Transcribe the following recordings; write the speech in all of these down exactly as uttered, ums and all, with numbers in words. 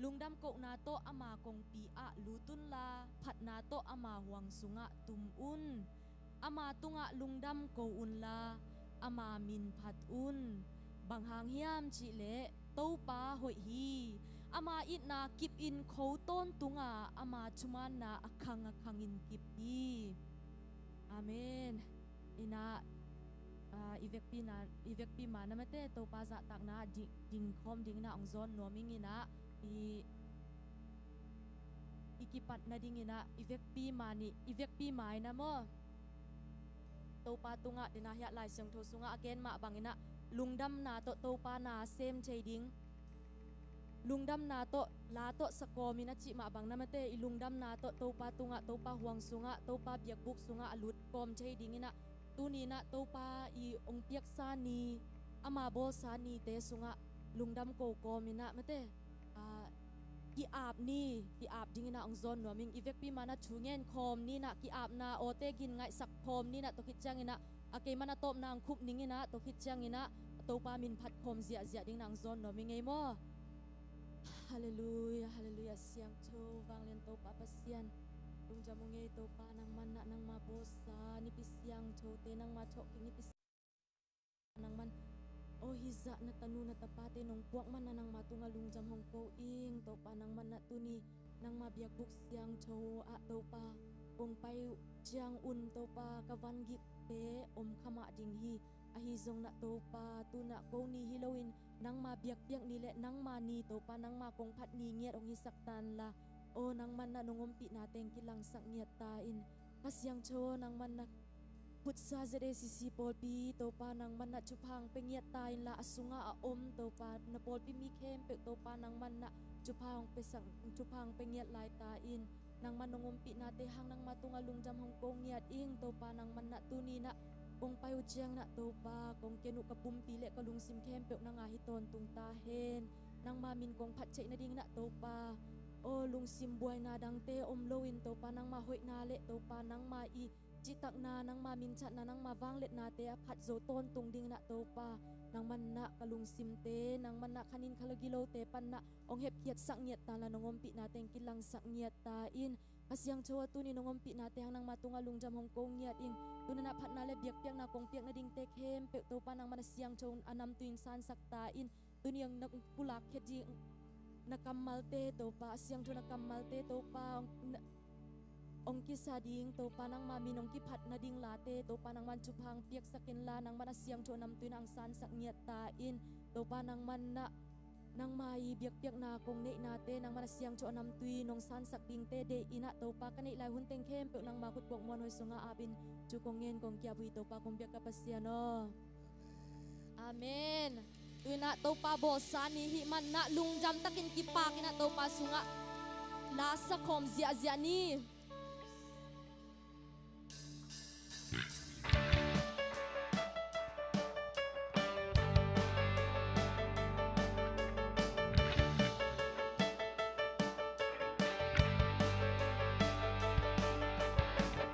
Lungdam kohna tawh ama kongpi ah lut unla, phatna tawh ama huang sungah tum un. Ama tungah lungdam ko unla, ama min phat un. Bang hang hiam cihleh Topa hoih hi. Ama itna kip in kho tawntung a, ama thumaanna a khang a khangin kip hi. Amen. Inah, ah, i vekpi na, i vekpi ma na mate Topa zahtakna ding, dingkhawm ding inah hong zawn nuam ing inah, i, i kipat nading inah i vekpi ma nih, i vekpi ma inah maw. Topa tungah dena hiah Lai Siangtho sungah a gen mah bang inah lungdamna tawh Topa na sem thei ding. Lungdamna tawh, la tawh sa kawm in a cih mah bang na mate, i lungdamna tawh Topa tungah, Topa huang sungah, Topa biakbuk sungah a lut kawm thei ding inah, tuni inah Topa i hong piaksa ni, ama bawlsa nite sungah lungdam ko kawm inah mate, ah, ki-ap ni, ki-ap ding inah hong zawn nuam ing. I vekpi ma na thu ngen khawm ni inah, ki-apna awte gin ngaihsak khawm ni inah, tua khit ciang inah a keiman a tawpna hong khup ning inah, tua khit ciang inah Topa min phat khawm ziahziah ding inah hong zawn nuam ing ei maw. Halleluiah, halleluiah. Siangtho vanglian Topa Pasian, lungdam ung ei Topa, nangman ah nangma bawlsa nipi siangthote, nangma thawhkik nipi nangman, aw hih zah na tanu na tapate nong puak man ah nangma tungah lungdam hong ko ing Topa, nangman ah tuni nangma biakbuk siangtho ah Topa kong pai uh ciangun Topa ka vangikte om kha mah ding hi. Ahi zong nah Topa, tu nah ko ni hi loin nangma biakpiak ni le nangma ni Topa, nangma kong phat ni ngiat hong hisak ta inla, aw nangman nah nong ompihna teng kilangsak ngiat ta in. Kha Siangtho aw, nangman nah khutsa Z A C C pawlpi Topa, nangman nah thupha hong pia ngiat ta inla, a sungah a om Topa na pawlpi mi khempeuh Topa, nangman nah thupha hong pia sak, thupha hong pia ngiat lai ta in. Nangman nong ompihnate hang nangma tungah lungdam hong ko ngiat ing Topa, nangman nah tuni nah kong pai uh ciang nah Topa, kong ken uh ka pumpi le ka lungsim khempeuh nang a hi tawntung ta hen. Nangma min kong phat theih nading nah Topa, aw lungsim buaina dangte om loin Topa, nangma hoihna le Topa, nangma i cihtakna, nangma minthatna, nangma vangliatnate a phat zo tawntung ding nah Topa, nangman nah ka lungsimte, nangman nah khanin khala gilote pan nah hong hepkhiatsak ngiat ta inla, nong ompihna teng kilangsak ngiat ta in. Kha Siangtho aw, tuni nong ompihnate hang nangma tungah lungdam hong ko ngiat ing. Tu nah phatna le biakpiakna kong piak nadingte khempeuh Topa, nangman a siangtho a namtui in sansak ta in. Tuni hong na pulak khia ding na kammalte Topa, a siangtho na kammalte Topa, hong na, hong kisa ding Topa, nangma min hong kiphat nading late Topa, nangman thupha hong piaksak inla, nangman a siangtho a namtui in hong sansak ngiat ta in. Topa, nangman nah nangma i biakpiakna kong neihnate, nangman a siangtho a namtui in hong sansak dingte deih in nah Topa, ka neih lai hun teng khempeuh nangma khut kuak muanhuai sungah ap in, thu kong ngen kong ki-ap uh hi Topa, kong biak ka Pasian aw. Amen. Tu nah Topa bawlsa ni hih man nah lungdam takin kipak in nah Topa sungah la sa khawm ziahziah ni.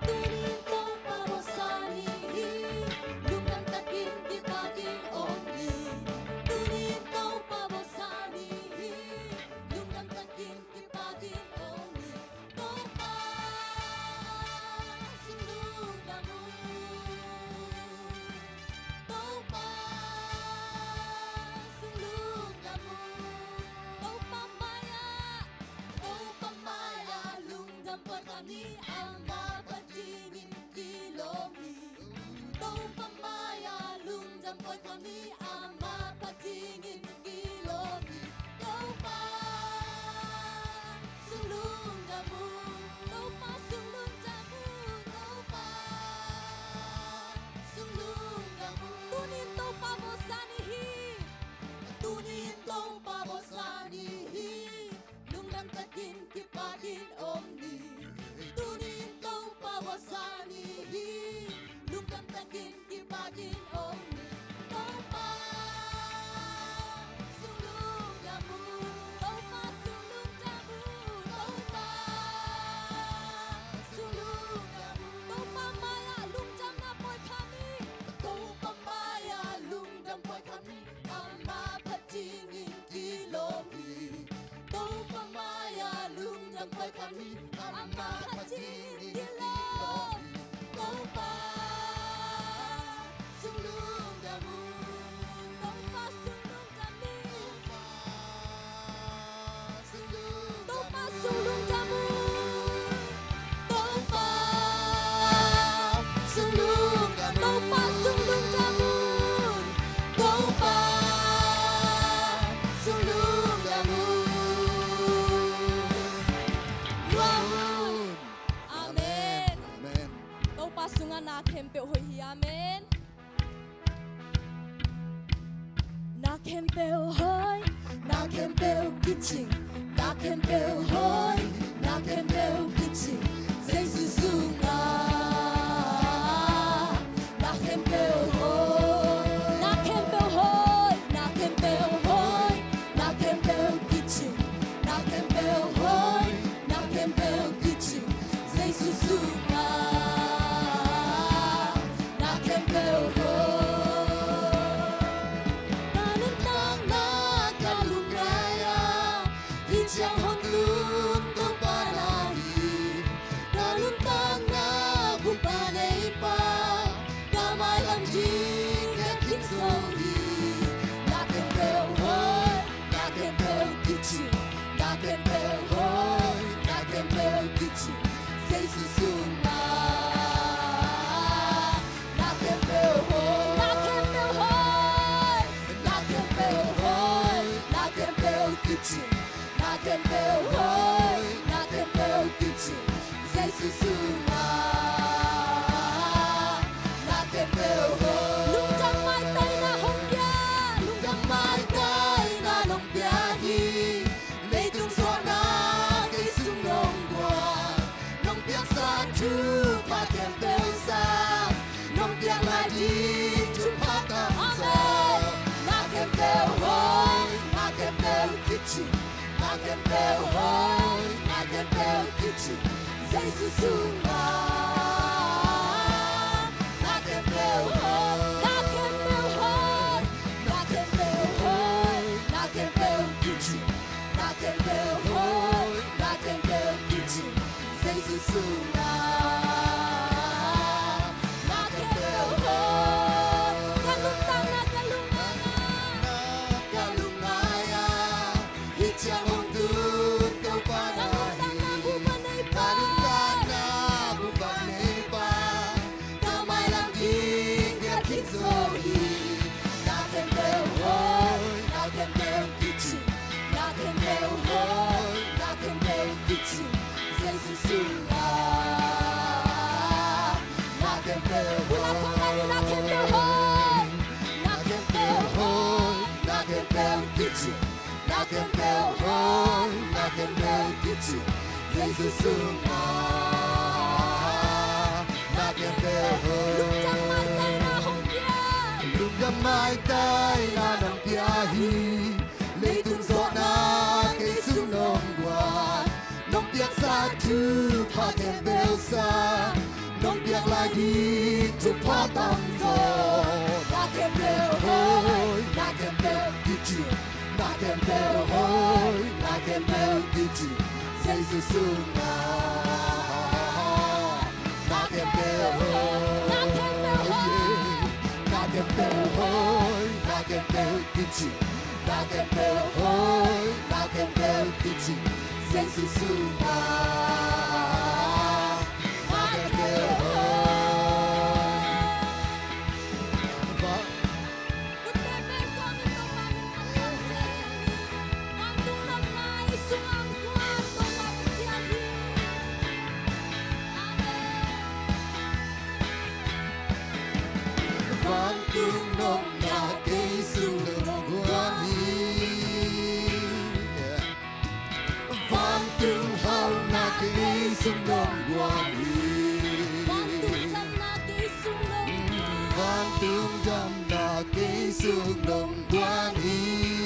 Tuni in Topa bawlsa ni hi, lungdam takin kipakin om ni. Tuni in Topa bawlsa ni hi, lungdam takin kipakin om ni. Topa sung lungdam un. Topa sung lungdam un. Topa mai-ah, Topa mai-ah lungdam pawikhat ni, ama phat dingin kilawm hi. Topa mai-ah lungdam pawikhat ni, ama phat dingin kilawm hi. Topa sung lungdam un. Topa sung lungdam un. Topa sung lungdam un. Tuni in Topa bawlsa ni hi. Tuni in Topa bawlsa ni hi. Lungdam takin kipakin om ni. Tuni in Topa bawlsa ni hi. Lungdam takin kipakin om ni. Topa sung lungdam un. Topa sung lungdam un. Topa sung lungdam un. Topa mai-ah lungdamna pawikhat ni. Topa mai-ah lungdam pawikhat ni. Ama phat dingin kilawm hi. Topa Amah phat ciat ding hi lo. Topa sung lungdam un. Topa sung lungdam un. Topa sung lungdam un. Topa sung lungdam un. Topa sung lungdam un. Topa sung lungdam un. Nuam un. Amen. Amen. Topa sungah na khempeuh hoih hi. Amen. Na khempeuh hoih, na khempeuh kicing, na khempeuh hoih, na khempeuh kicing, Jesu sungah. Na khempeuh hoih, na khempeuh hoih, na khempeuh hoih, na khempeuh kicing, na khempeuh hoih, na khempeuh kicing, Jesu sungah. Na khempeuh hoih. Ka nuntakna ka lungngai a, hih ciang hong tun Topa na hi. Ka nuntakna buppi neipa, ka mailam ding ka khit zo hi. Na khempeuh hoih, na khempeuh kicing, na khempeuh hoih, na khempeuh kicing, Jesu sungah. Na khempeuh hoih, na khempeuh hoih, na khempeuh hoih, na khempeuh kicing, na khempeuh hoih, na khempeuh kicing, Jesu sungah. Na khempeuh hoih. Lungdam maitai na hong pia, lungdam maitai na nong pia hi. Leitung zawhna kei sung nong guan, nong piaksa thupha khempeuh sang, nong piak lai ding thupha tamzaw. Amen. Na khempeuh hoih, na khempeuh kicing, na khempeuh hoih, na khempeuh kicing, Jesu sungah. Na khempeuh hoih, na khempeuh hoih, na khempeuh hoih, na khempeuh kicing, na khempeuh hoih, na khempeuh kicing, Jesu sungah. Na khempeuh hoih. Ka nuntakna ka lungngai a, ka lungngai a, hih ciang hong tun Topa na hi. Ka nuntakna buppi neipa, ka nuntakna buppi neipa, ka mailam ding ka khit zo hi. Na khempeuh hoih, na khempeuh kicing, na khempeuh hoih, na khempeuh kicing, Jesu sungah. Na khempeuh hoih. Na khempeuh hoih, na khempeuh hoih, na khempeuh kicing, na khempeuh hoih, na khempeuh kicing, Jesu sungah. Na khempeuh hoih. Lungdam maitai na hong pia, lungdam maitai na nong pia hi. Leitung zawhna kei sung nong guan, nong piaksa thupha khempeuh sang, nong piak lai ding thupha tamzaw. Na khempeuh hoih, na khempeuh kicing, na khempeuh hoih, na khempeuh kicing, Jesu sungah. Na khempeuh hoih, na khempeuh hoih, na khempeuh hoih, na khempeuh kicing, na khempeuh hoih, na khempeuh kicing, Jesu sungah. Na khempeuh hoih. Vantung nopna kei sung nong guan hi. Vantung hauhna kei sung nong guan hi. Vantung damna kei sung nong guan. Vantung damna kei sung nong guan hi.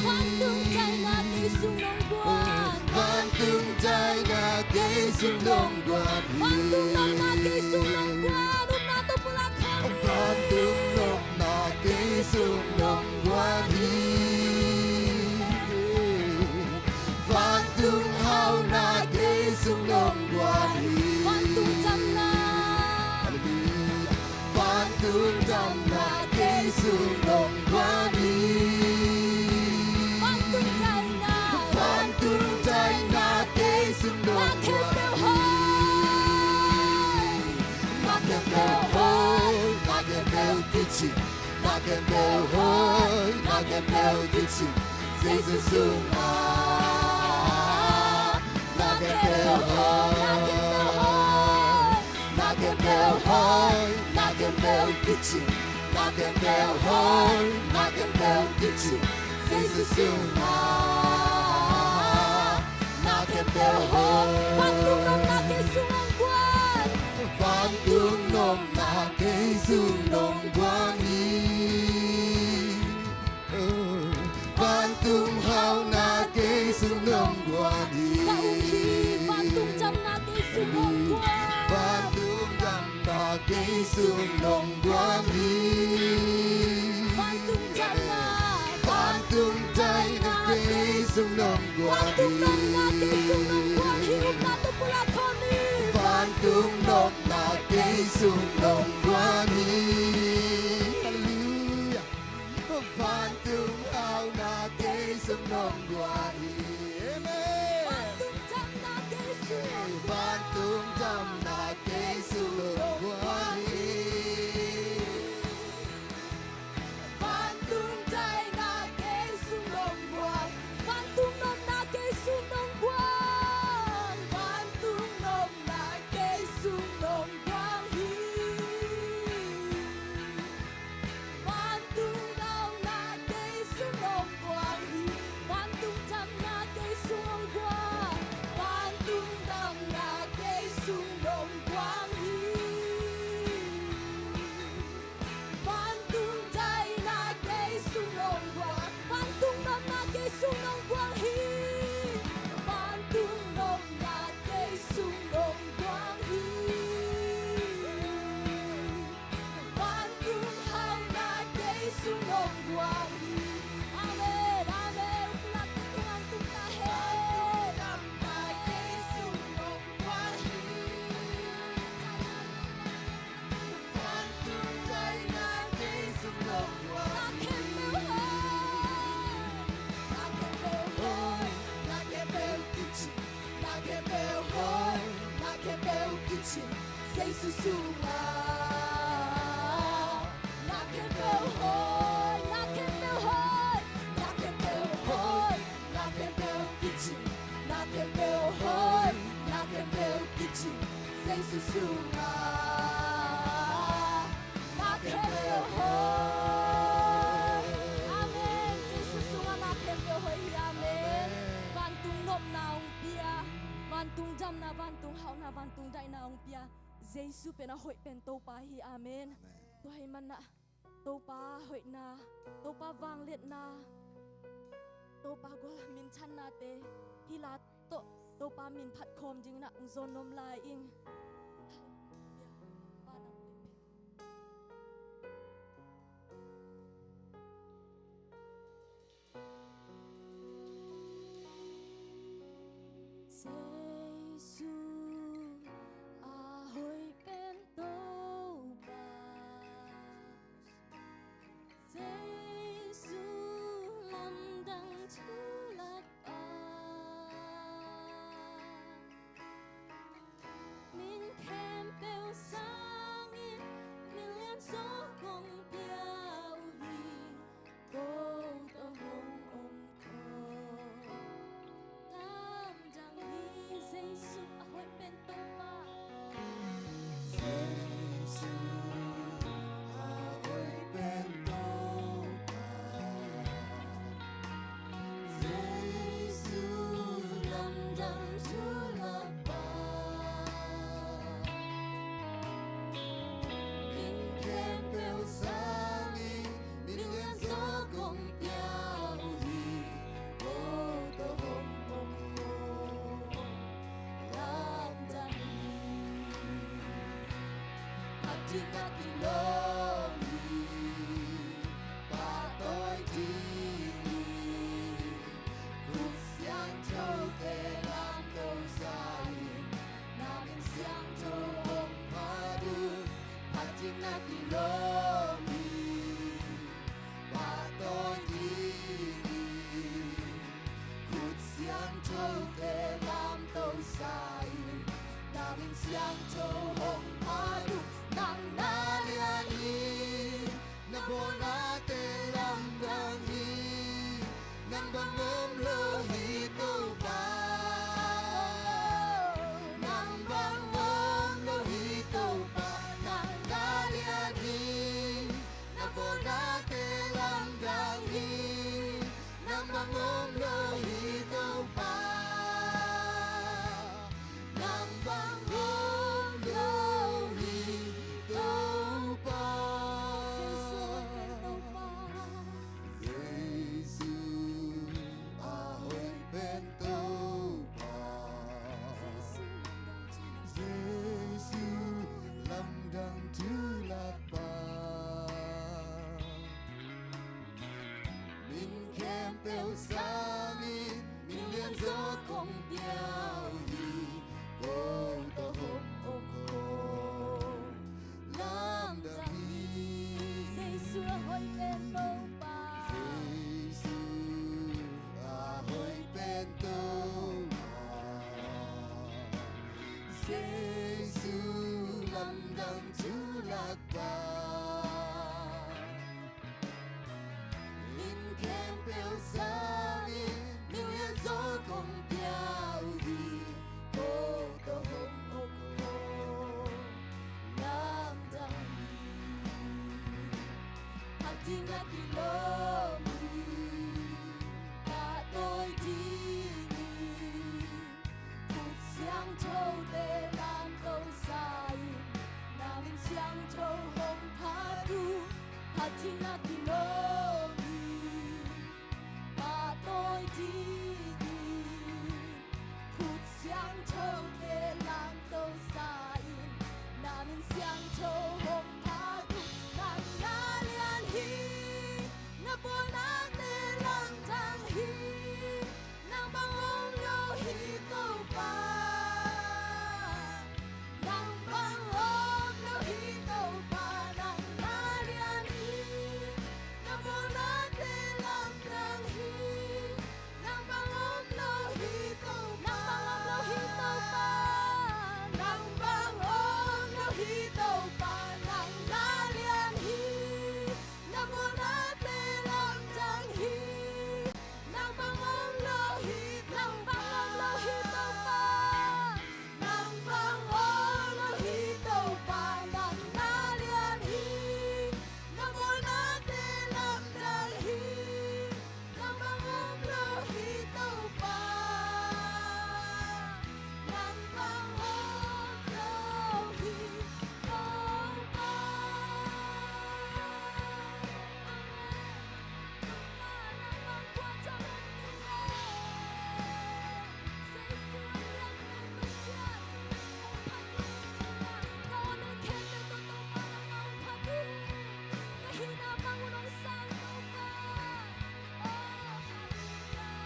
Vantung daina kei sung nong guan. Vantung daina kei sung nong guan hi. Vantung nopna kei sung nong guan. Upna tawh pulak khawm hi. Vantung nopna kei sung nong guan hi. Vantung hauhna kei sung Khempeuh kici Jesu sungah, na khempeuh hoih, na khempeuh hoih, na khempeuh hoih, na khempeuh kici, na khempeuh hoih, na khempeuh kici Jesu sungah, na khempeuh hoih. Vantung nopna kei sung hong guan, vantung nopna kei sung hong guan hi. Vantung hauhna kei sung nong guan hi. Ka ung hi. Vantung damna kei sung nong guan. Vantung damna kei sung nong guan hi. Vantung damna, vantung daihna kei sung nong guan hi. Vantung nopna kei sung nong guan hi. Upna tawh pulak khawm ni. Vantung nopna kei sung nong guan hi. Halleluiah. Vantung hauhna kei sung nong guan hi. Amen. Vantung damna kei sung nong guan. Vantung damna kei sung nong guan hi. Vantung daihna kei sung nong guan. Vantung nopna kei sung nong guan. Vantung nopna kei sung nong guan hi. Vantung hauhna kei sung nong guan hi. Vantung damna kei sung nong guan. Vantung damna kei sung nong guan hi. Vantung daihna kei sung nong guan. Vantung nopna kei sung nong guan hi. Vantung nopna kei sung nong guan hi. Vantung hauhna kei sung nong guan hi. Amen, amen. Pulak tung tung ta hen. Vantung damna kei sung nong guan hi. Vantung daihna kei sung nong guan hi. Na khempeuh hoih, na khempeuh hoih, na khempeuh kici, na khempeuh hoih, na khempeuh kici Jesu sungah. Na khempeuh hoih, na khempeuh hoih, na khempeuh hoih, na khempeuh kici, na khempeuh hoih, na khempeuh kici Jesu sungah. Na khempeuh hoih. Amen. Jesu sungah na khempeuh hoih hi. Amen. Amen. Vantung nopna hong pia, vantung damna, vantung hauhna, vantung daihna hong pia Jesu pen a hoih pen Topa hi. Amen. Amen. Tua ahih manin ah Topa hoihna, Topa vangliatna, Topa gual minthannate hih la tawh Topa min phat khawm dingin ah hong zawn nuam lai ing. Jesu a hoih pen Topa, Jesu lamdang thu lakpa, min khempeuh sangin min lian zaw kong pia uh hi. Ko tawh hong om khawm lamdang hi. Jesu a hoih pen Topa. Jesu a hoih pen Topa. Jesu lamdang thu lakpa. Min khempeuh sangin min lian zaw kong pia uh hi. Ko tawh hong om khawm lamdang hi. Phat ding a kilawm hi. Pahtawi ding hi. Khut siangthote lamto sa in, na min siangtho hong phat uh. Phat ding a kilawm hi. Pahtawi ding hi. Khut siangthote lamto sa in, na min siangtho hong phat uh. Nang na lian hi. Jesu lamdang thu lakpa in khempeuh sangin New Year zaw kong pia uh hi. Ko tawh hong om ko lamdang hi. Phat ding a kilawm hi. Pahtawi ding hi. Khut siangthote lamto sa in, na min siangtho hong phat uh. Phat ding a kilawm hi. Pahtawi ding hi. Khut siangthote lamto sa in, na min siangtho hong phat uh. Nang na lian hi. Na bawlnate lamdang hi. Nang bang om lo hi Topa. Nang bang om lo hi Topa. Nang na lian hi. Na bawlnate lamdang hi. Nang bang om lo hi Topa. Nang bang om lo hi Topa. Nang bang om lo hi Topa. Nang na lian hi. Na bawlnate lamdang hi. Nang bang om lo hi, nang bang om lo hi Topa. Nang bang om lo hi Topa. Nang na lian hi. Na bawlnate lamdang hi. Nang bang om lo hi Topa. Nang bang om lo hi Topa. Amen. Topa, nang bang kua ciang om ni e. Jesu a lian nang Pasian. Hong phat in Topa. Ka aw nei khempeuh tawh Topa nangmah hong phat in. Ka hihna bang un hong sang Topa. Oh, hallelujah.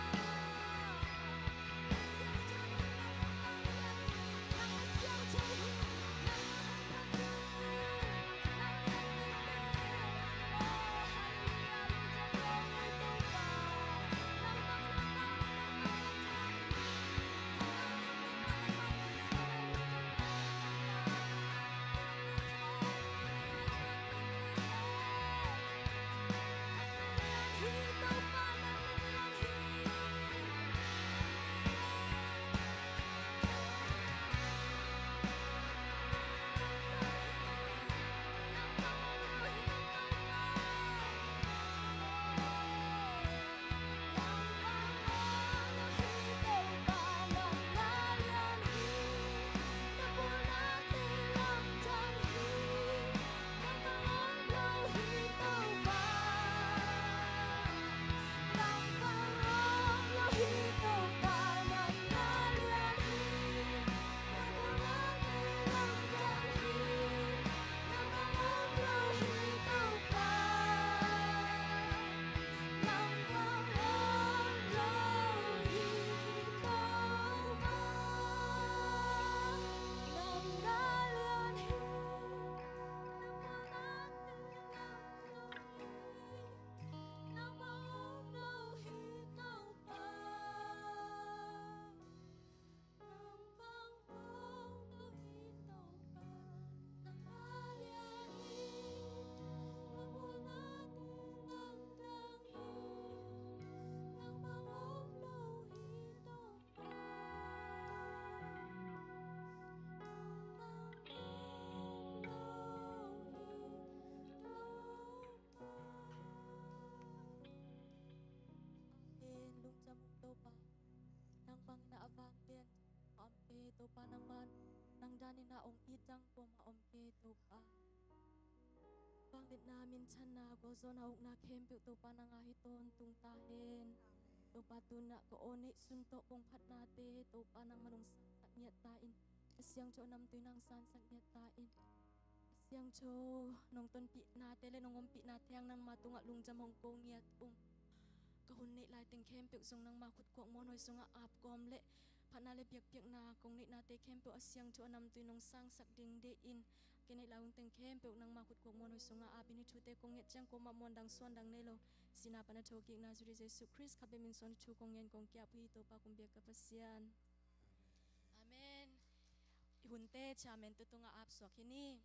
Amen. Lungdam ung Topa. Nang bangin a vang lian a om kei Topa, nangman nang danin a ong it dang kuamah om kei Topa. Vangliatna, minthanna, gualzawhna, ukna khempeuh Topa nang a hi tawntung ta hen. Topa, tu-in ah ka aw neih sun tawh kong phatnate Topa nangman ong sangsak ngiat ta in, a siangtho a namtui nang sangsak ngiat ta in. A siangtho nong tonpihnate le nong ompihna thiang nangma tungah lungdam hong ko ngiat ung. Ka hun neih lai teng khempeuh zong nangma khut khuak muanhuai sungah ap kawm le phatna le biakpiakna kong neihnate khempeuh a siangtho a namtui nong sangsak ding deih in, ka neih lai hun teng khempeuh nangma khut khuak muanhuai sungah ap in, hih thute kong nget ciang kuamah muan dang suan dang nei lo, sihna pan a thokikna Nazareth Jesu Khrist khat bek min suang thu kong ngen kong ki-ap uh hi Topa kum biak ka Pasian. Amen. Te chairman tu tungah ap suak hi ni.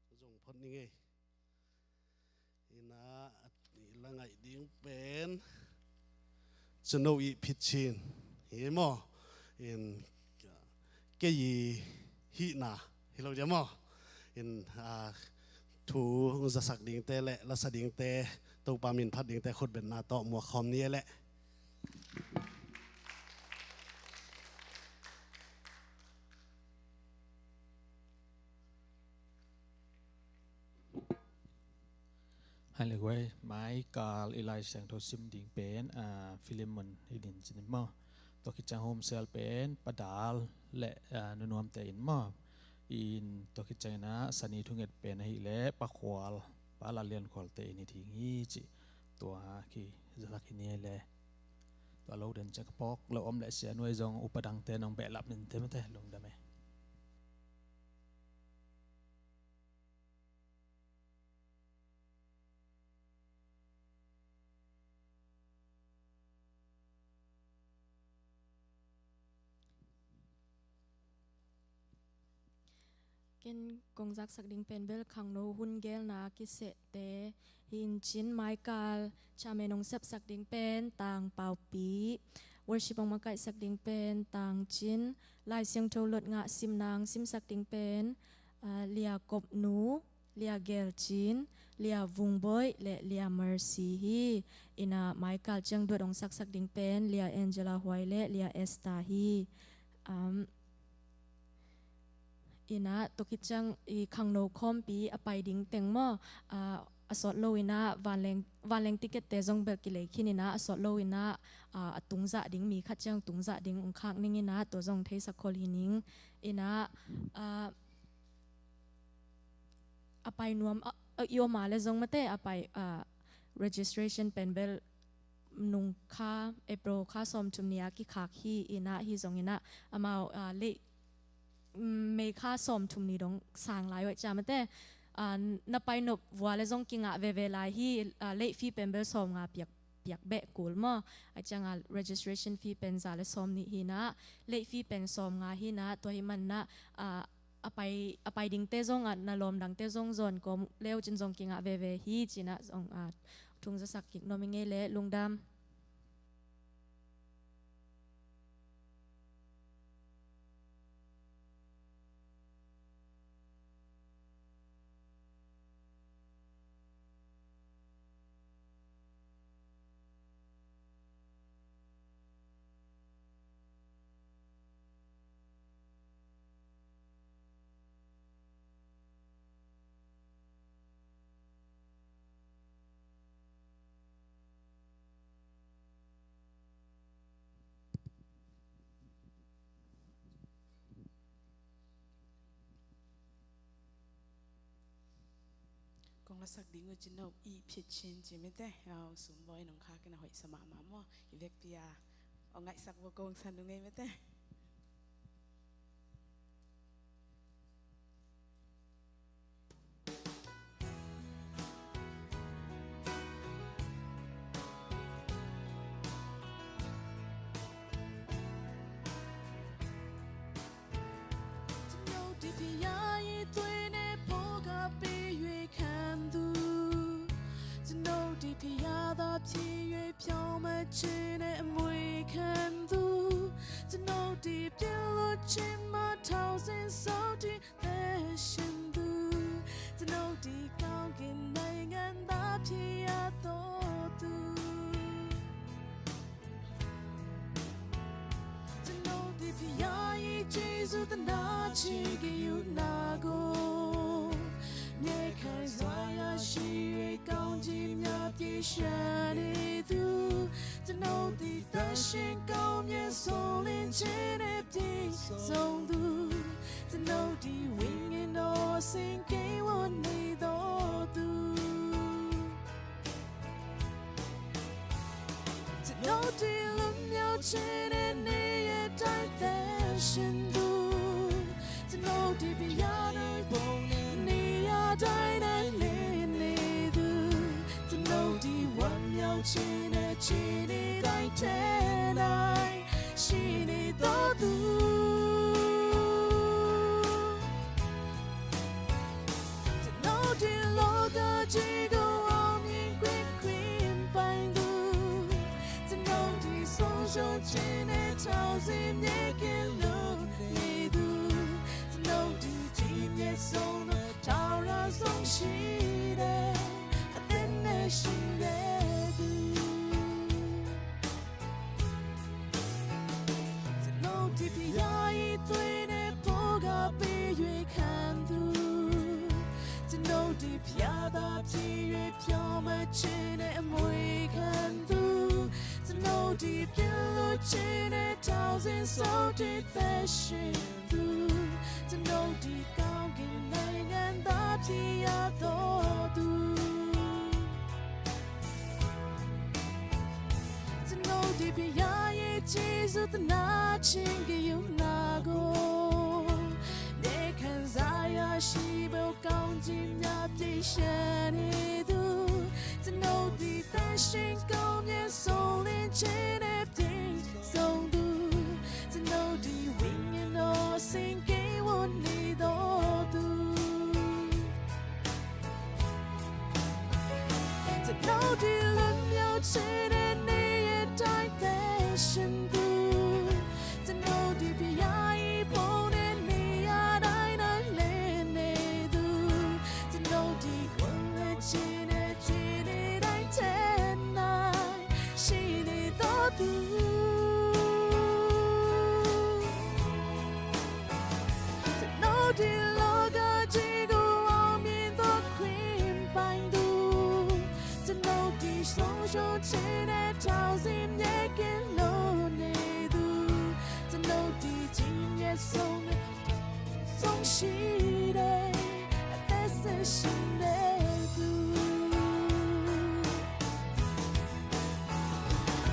Lu zong phot ni ngei. Ina, i la ngaih ding pen Cino i Phit Chin hi maw? In, kei i hihna hi lo dia maw? In, a, thu hong zasak dingte le lasa dingte, Topa min phat dingte khutbetna tawh muak khawm ni e leh. Hai le guai, mai kal i Lai Siangtho sim ding pen, a, Philemon hi din cin maw. Tua khit ciang home cell pen Pa Dal le, a, Nu Nuamte in maw. In tua khit ciang ina Sani thunget pen ahih leh Pa Khual, Pa Lal Lian Khualte in hi ding hi ci. Tua khi zasak hi ni le. Tua lo den ciang ka phawk lo om leh sia nuai zong upa dangte nong behlap nin te mate lungdam e. Ken kong zaksak ding pen bel khangno hun gelna kisehte hi in cin, maikal chairman hong sepsak ding pen Tang Paupi, worship hong makaihsak ding pen Tang Cin, Lai Siangtho lot ngah simna hong simsak ding pen, ah, Lia Kop Nu, Lia Gelcin, Lia Vungboih le Lia Mercy hi. Ina maikal ciang duat hong saksak ding pen Lia Angela Huai le Lia Esther hi. Um, ina tua khit ciang i khangno khawmpi a pai ding teng maw, ah, a sawt lo ina vanleng, vanleng ticket te zong bel kilei khin ina a sawt lo ina, ah, a tungzah ding mi khat ciang tungzah ding hong khak ning ina tua zong theisak khol hi ning. Ina, ah, a pai nuam a, a, i om a le zong mate a pai, ah, registration pen bel nung kha April kha sawmthum ni a kikhak hi ina hi zong ina amau, ah, late, mm, May kha sawmthum ni dong sang lai uh ahih ciang mate, ah, na pai nop vua le zong kingah veve lai hi, ah, late fee pen bel sawmnga piak, piak beh kul maw. Ahih ciang a registration fee pen za le sawmnih hi ina late fee pen sawmnga hi ina tua hi man ina, ah, a pai, a pai dingte zong ah na lawm dangte zong zawn kawm leu cin zong kingah veve hi ci ina zong, ah, thungzasak kik nuam ing ei le lungdam. Kong lasak ding uh cin no i phit cin ci mite, au, sum bawi nong khak in a hoih sa mahmah maw, i vekpi a, au, ngaihsak baw kong san nung ei mite. Dipia i tui ne poka pi yue kandu. Tano dipia da pi yue piao ma chine mui kandu. Tano dipia lo chima thousand so di te shindu. Tano di kau kin nai ngan da pia to tu. Tano di pia i Jesu tana chi ki yu na go. Nye kai zaya shi e kong ji mya pi shani du. Tano di ta shi kong mya song lin chin e di song du. Tano di wing in o sing ke won ni do du. Tano di lum yau chin e ni e tai te shin du. Tano di pi ya ni bong ni ya dai nai ni ni du. Tano di wan yau chin e chin e dai te nai. Shini to tu. Tano di lo ka ji go om in quick queen pain du. Tano di so sho chin e tao zim ye ke lo ni du. Tano di team ye so na tao ra song shi de. A ten ne shi de du. Tano di pi ya i tui ne poka pi yue kandu. Tano di pia da pi yue piao ma chin e mui kandu. Tano di pia lo chin e thousand so di te shin du. Tano di kau kin nai ngan da pia to du. Tano di pia i Jesu tana ching ki yu na go. Ne kan zaya shi bo kong ji mya pi shani du. Tano di ta shin kong ye song lin chin e di song du. Tano di wing in o sing ke won ni do du. Tano di lun yau chin e ni e tai te shin du. Tano di pi ya i pon e ni ya dai nai le ne du. Tano Tano di loga jigu aw mi to kwim paing du. Tano di song shong chine tau zim ye kin lo ne du. Tano di jim ye song song shi de. Tese shin de du.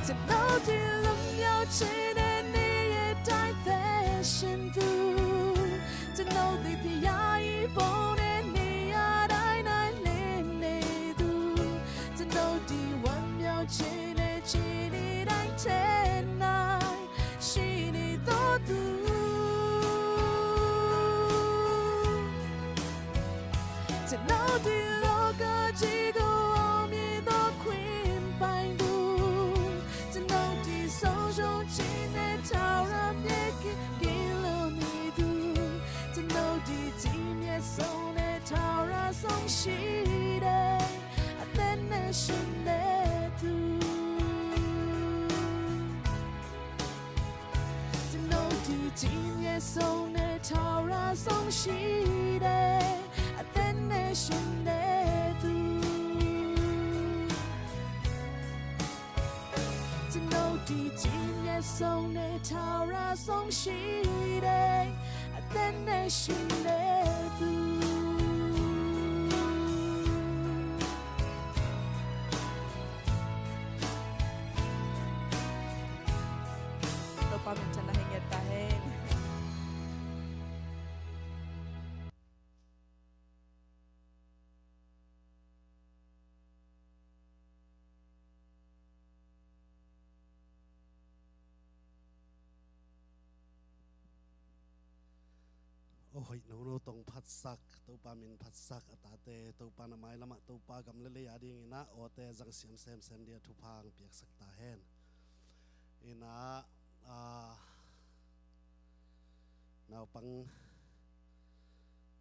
Tano di lum yau chine ni ye dai te shin du. Tano di pi ya i bo ne ni ya dai nai ne ne du. Tano di wan yau chine chini dai te nai shini to du. Tano di loga jigu aw mi to kwim paing du. Tano di song shong chine tau rap ye ki ki lo ni du. Tano di jim ye song ne tau ra song shi de. A ten ne shin de du. Tano di jim ye song ne tau ra song shi de. A ten ne shin de du. Tano di jim ye song ne tau ra song shi de. A ten ne shin de du. Topa min thang na hi ngiat ta hen. Aw hoih nono tong phatsak, Topa min phatsak a tate, Topa na mailamah Topa gam le lei a dinginah awte zang siam semsem dia thupha ang piaksak ta hen. Inah, a, naupang,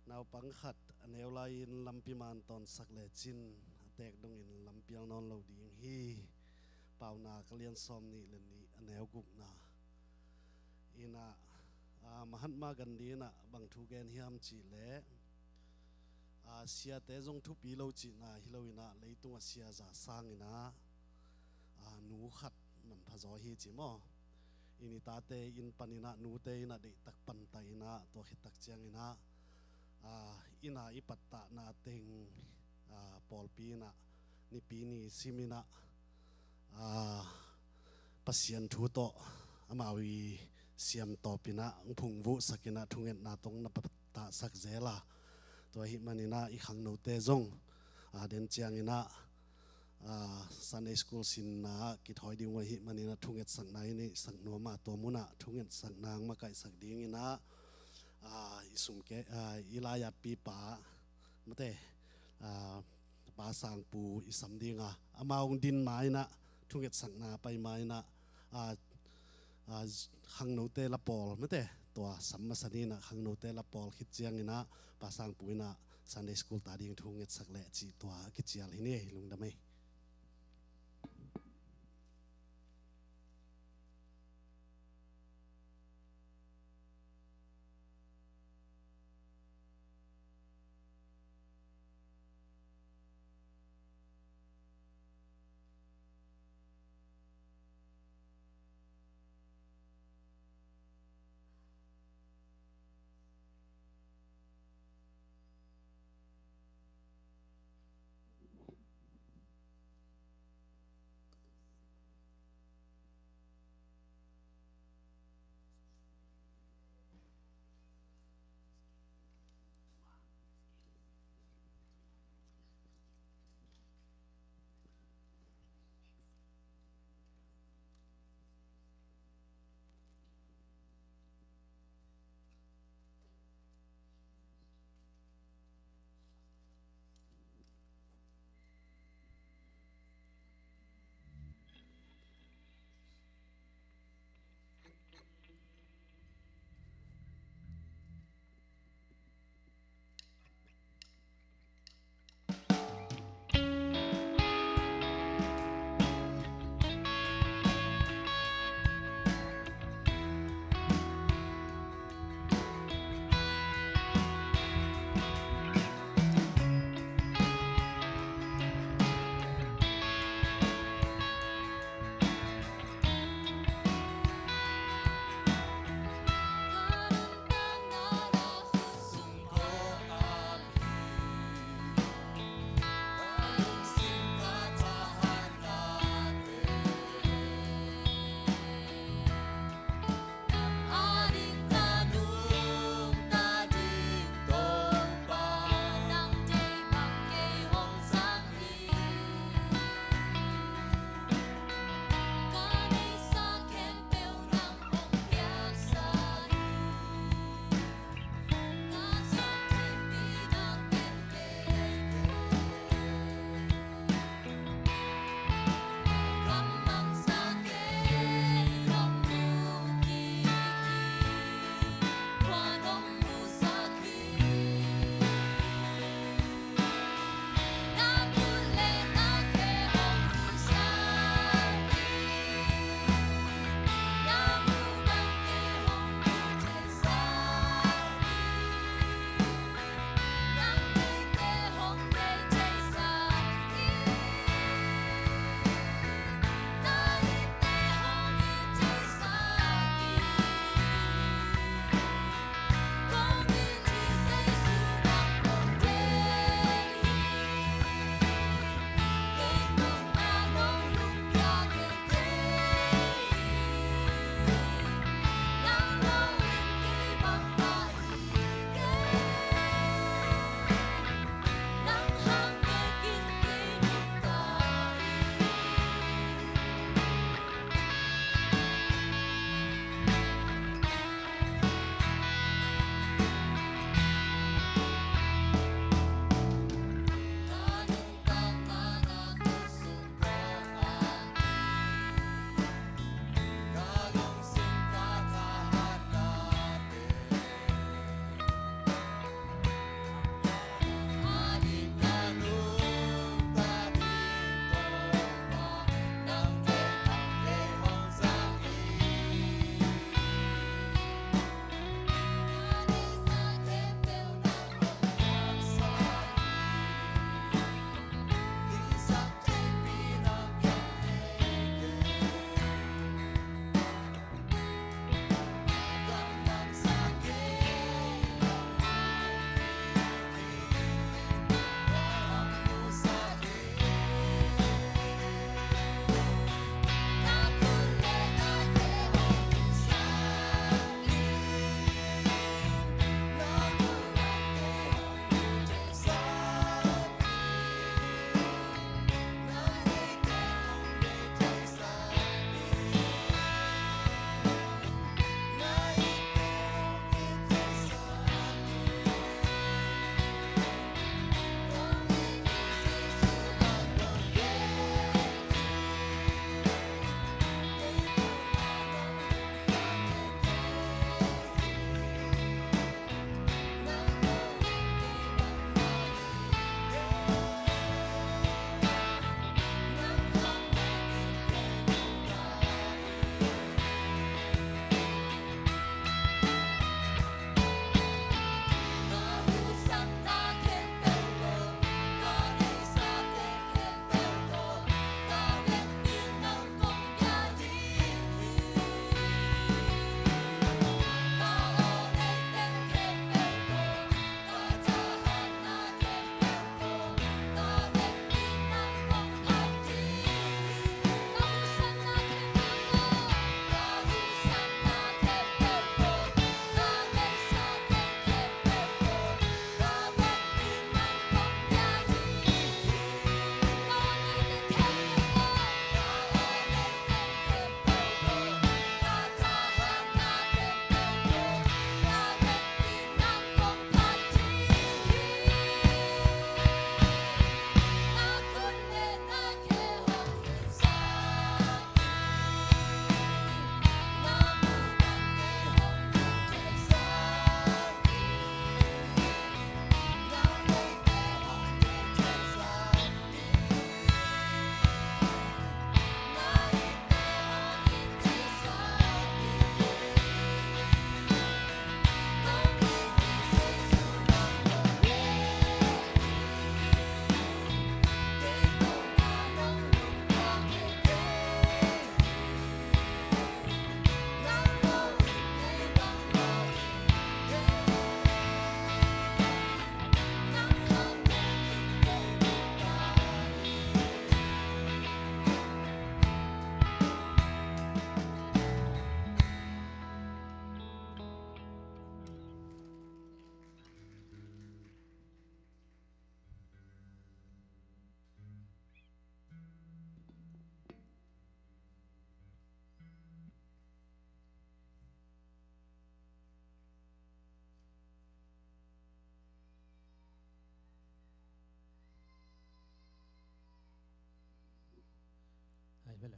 naupang khat a neu lai-in lampi man tawnsak lecin a tek dongin lampial nawn lo ding hi. Paunak a lian sawm nih le nih a neu gukna. Inah, a, Mahatma Gandhi inah bang thu gen hiam cihleh, a, siate zong thupi lo cihna hi lo inah leitung a sia za sang inah, a, nu khat manpha zaw hi ci maw. Ini tate inn pan inah nute inah deihtak panta inah tua khittak ciang inah, a, inn a i pattahna teng, a, pawlpi inah nipi ni sim inah, a, Pasian thu tawh amau i siam tawp inah phungvuhsak inah thungetna tong na pattahsak zel a. Tua ahih man inah i khangnote zong, a, den ciang inah, a, Sunday school sinna kithawi ding uh ahih man inah thungetsakna i neihsak nuam a, tua munah thungetsakna ang makaihsak ding inah, a, i sumke, a, i lai-atpipa mate, a, Pa Sangpu i sam ding a, amau hong din ma inah thungetsakna pai ma inah, a, a, khangnote la pawl mate, tua sam masa ni inah khangnote la pawl khit ciang inah Pa Sangpu inah Sunday school ta ding thungetsak leh cih tua a kicial hi ni. Lungdam ei.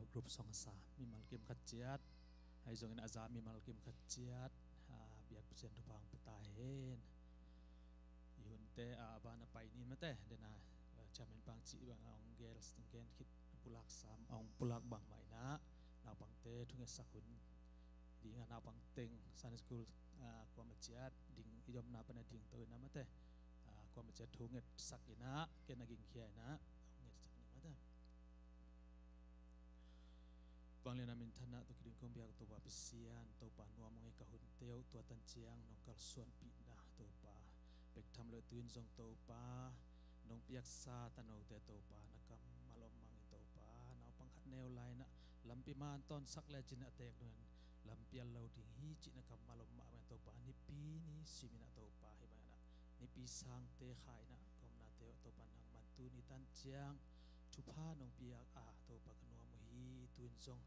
Group song a sa mimal kim khat ciat, ahi zongin a za mimal kim khat ciat, a, biak Pasian thupha hong pia ta hen. I hunte, a, a ban a pai ni mate, dena, a, chairman pang cih bang a hong gel, hong gen khit, pulak sam, hong pulak bang mah inah, naupangte thungetsak hun ding a, naupang teng Sunday school, a, kuama ciat ding i domna pana ding to inah mate, a, kuama ciat thungetsak inah, ken a gingkhia inah hong ngetsak ni mate. Vanglian a minthanna tawh kiding kong biak Topa Pasian, Topa nuam hong ei ka hunte uh tua tan ciang nong kalsuanpihna Topa bek tham lo, tu-in zong Topa nong piaksa tanote Topa na kammal om mang in Topa, naupang khat neu lai inah lampi man tawnsak lecin a teek dongin lampi a lo ding hi cih na kammal om mah bangin Topa, nipi ni sim inah Topa, hih bang inah nipi sangte kha inah ka omnate uh Topa nangman tuni tan ciang thupha nong piak a Topa ka nuam uh hi. Tu-in zong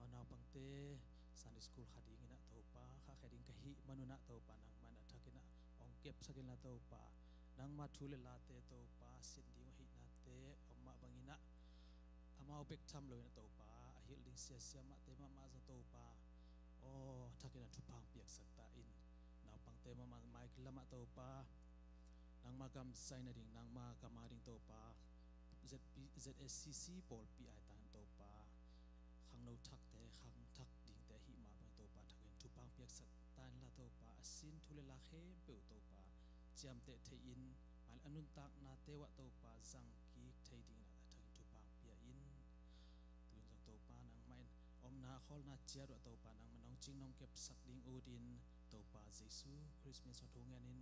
a naupangte Sunday school kha ding inah Topa, kha khe ding ka hih man unah Topa nangman a thak inah hong kepsak inla Topa, nangma thu le late Topa sin ding uh ahihnate om mah bang inah amau bek tham lo inah Topa, a hilh ding siasia mahte mahmah zong Topa, aw, thak inah thupha hong piaksak ta in, naupangte mahmah mai kilamah Topa, nangma kamsai nading, nangma kam a ding Topa, Z P, Z A C C pawlpi ai tangin Topa, khangno thakte, khangthak dingte ahih mah bang Topa, thak in thupha hong piaksak ta inla Topa, a sin thu le la khempeuh Topa ciamteh thei in, mai le a nuntaknate uh ah Topa zang kik thei dingin a thak in thupha hong pia in. Tu-in zong Topa nangmah in omna khawlna ciat uh ah Topa nangmah nong cing nong kepsak ding ut in Topa Jesu Khrist min suang thu ngen in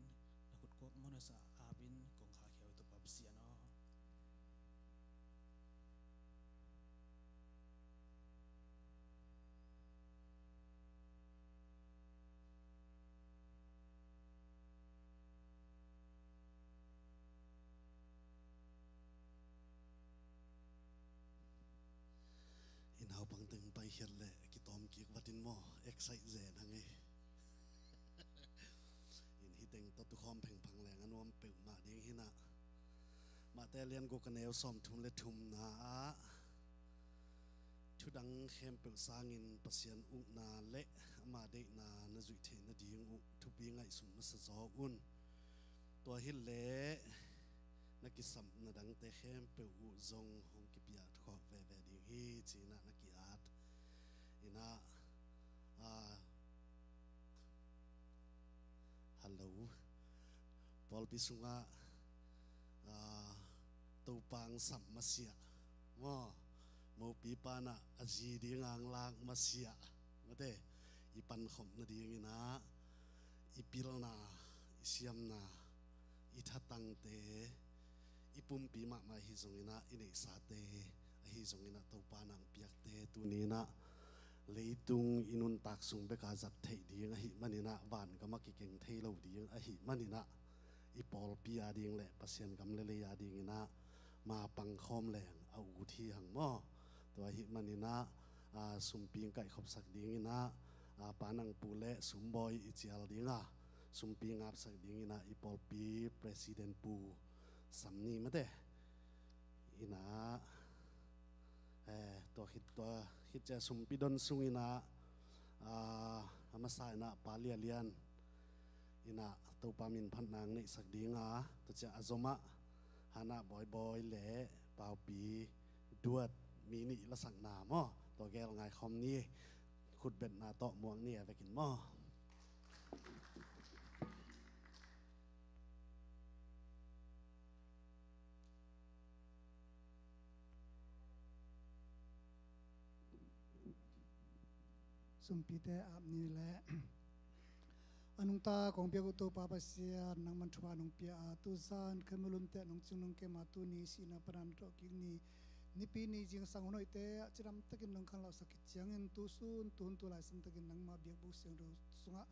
na khut kuak mawhna sa ap in kong khahkhia uh hi Topa Pasian aw. I naupang teng paikhiat leh kitawm kik vat in maw, excite zen hang ei. In hih teng tawh tukhawm phengphang leng a nuam peuhmah ding hi inah. Mate lian guk a neu sawmthum le thumna ah thu dang khempeuh sangin Pasian ukna le ama deihna na zuih theih nading uh thupi ngaihsun masa zaw un. Tua hileh na kisapna dangte khempeuh uh zong hong kipia khawh veve ding hi ci inah na ki-at inah, a, hello. Pawlpi sungah, a, Topa hong sap masiah maw, mopi pa inah a zi ding hong lak masiah mate, i pankhop nading inah i pilna, i siamna, i thatangte, i pumpi mahmah ahi zong inah, i neihsate ahi zong inah Topa nang piakte tuni inah leitung i nuntak sung bek a zat theih ding ahih man inah, vangam ah kikeng thei lo ding ahih man inah, i pawlpi a ding le Pasian gam le lei a ding inah ma pangkhawm leng a ut hi hang maw. Tua ahih man inah, a, sumpi hong kaihkhopsak ding inah, a, Pa Nang Pu le sumbawi i cial ding a, sumpi hong apsak ding inah i pawlpi president Pu Sam Ni mate inah, eh, tua khit, tua khit ciang sumpi don sung inah, a, a masa inah Pa Lia Lian inah Topa min phatna hong neihsak ding a, tua ciang a zomah Hana Bawibawi le Paupi Duat mi nih lasakna maw, tua gel ngaikhawm ni. Khutbetna tawh muak ni a vekin maw. Sumpite ap ni le. A nungta kong biak uh Topa Pasian, nangman thupha nong pia a, tu zan khaimulunte nong cing nong kem a, tuni sihna pana na thawhkik ni, nipi ni zingsang hun hoihte ah cidamtakin nong khanlawhsak khit ciangin, tusun tuhun tu laisantakin nangma biakbuk siangtho sungah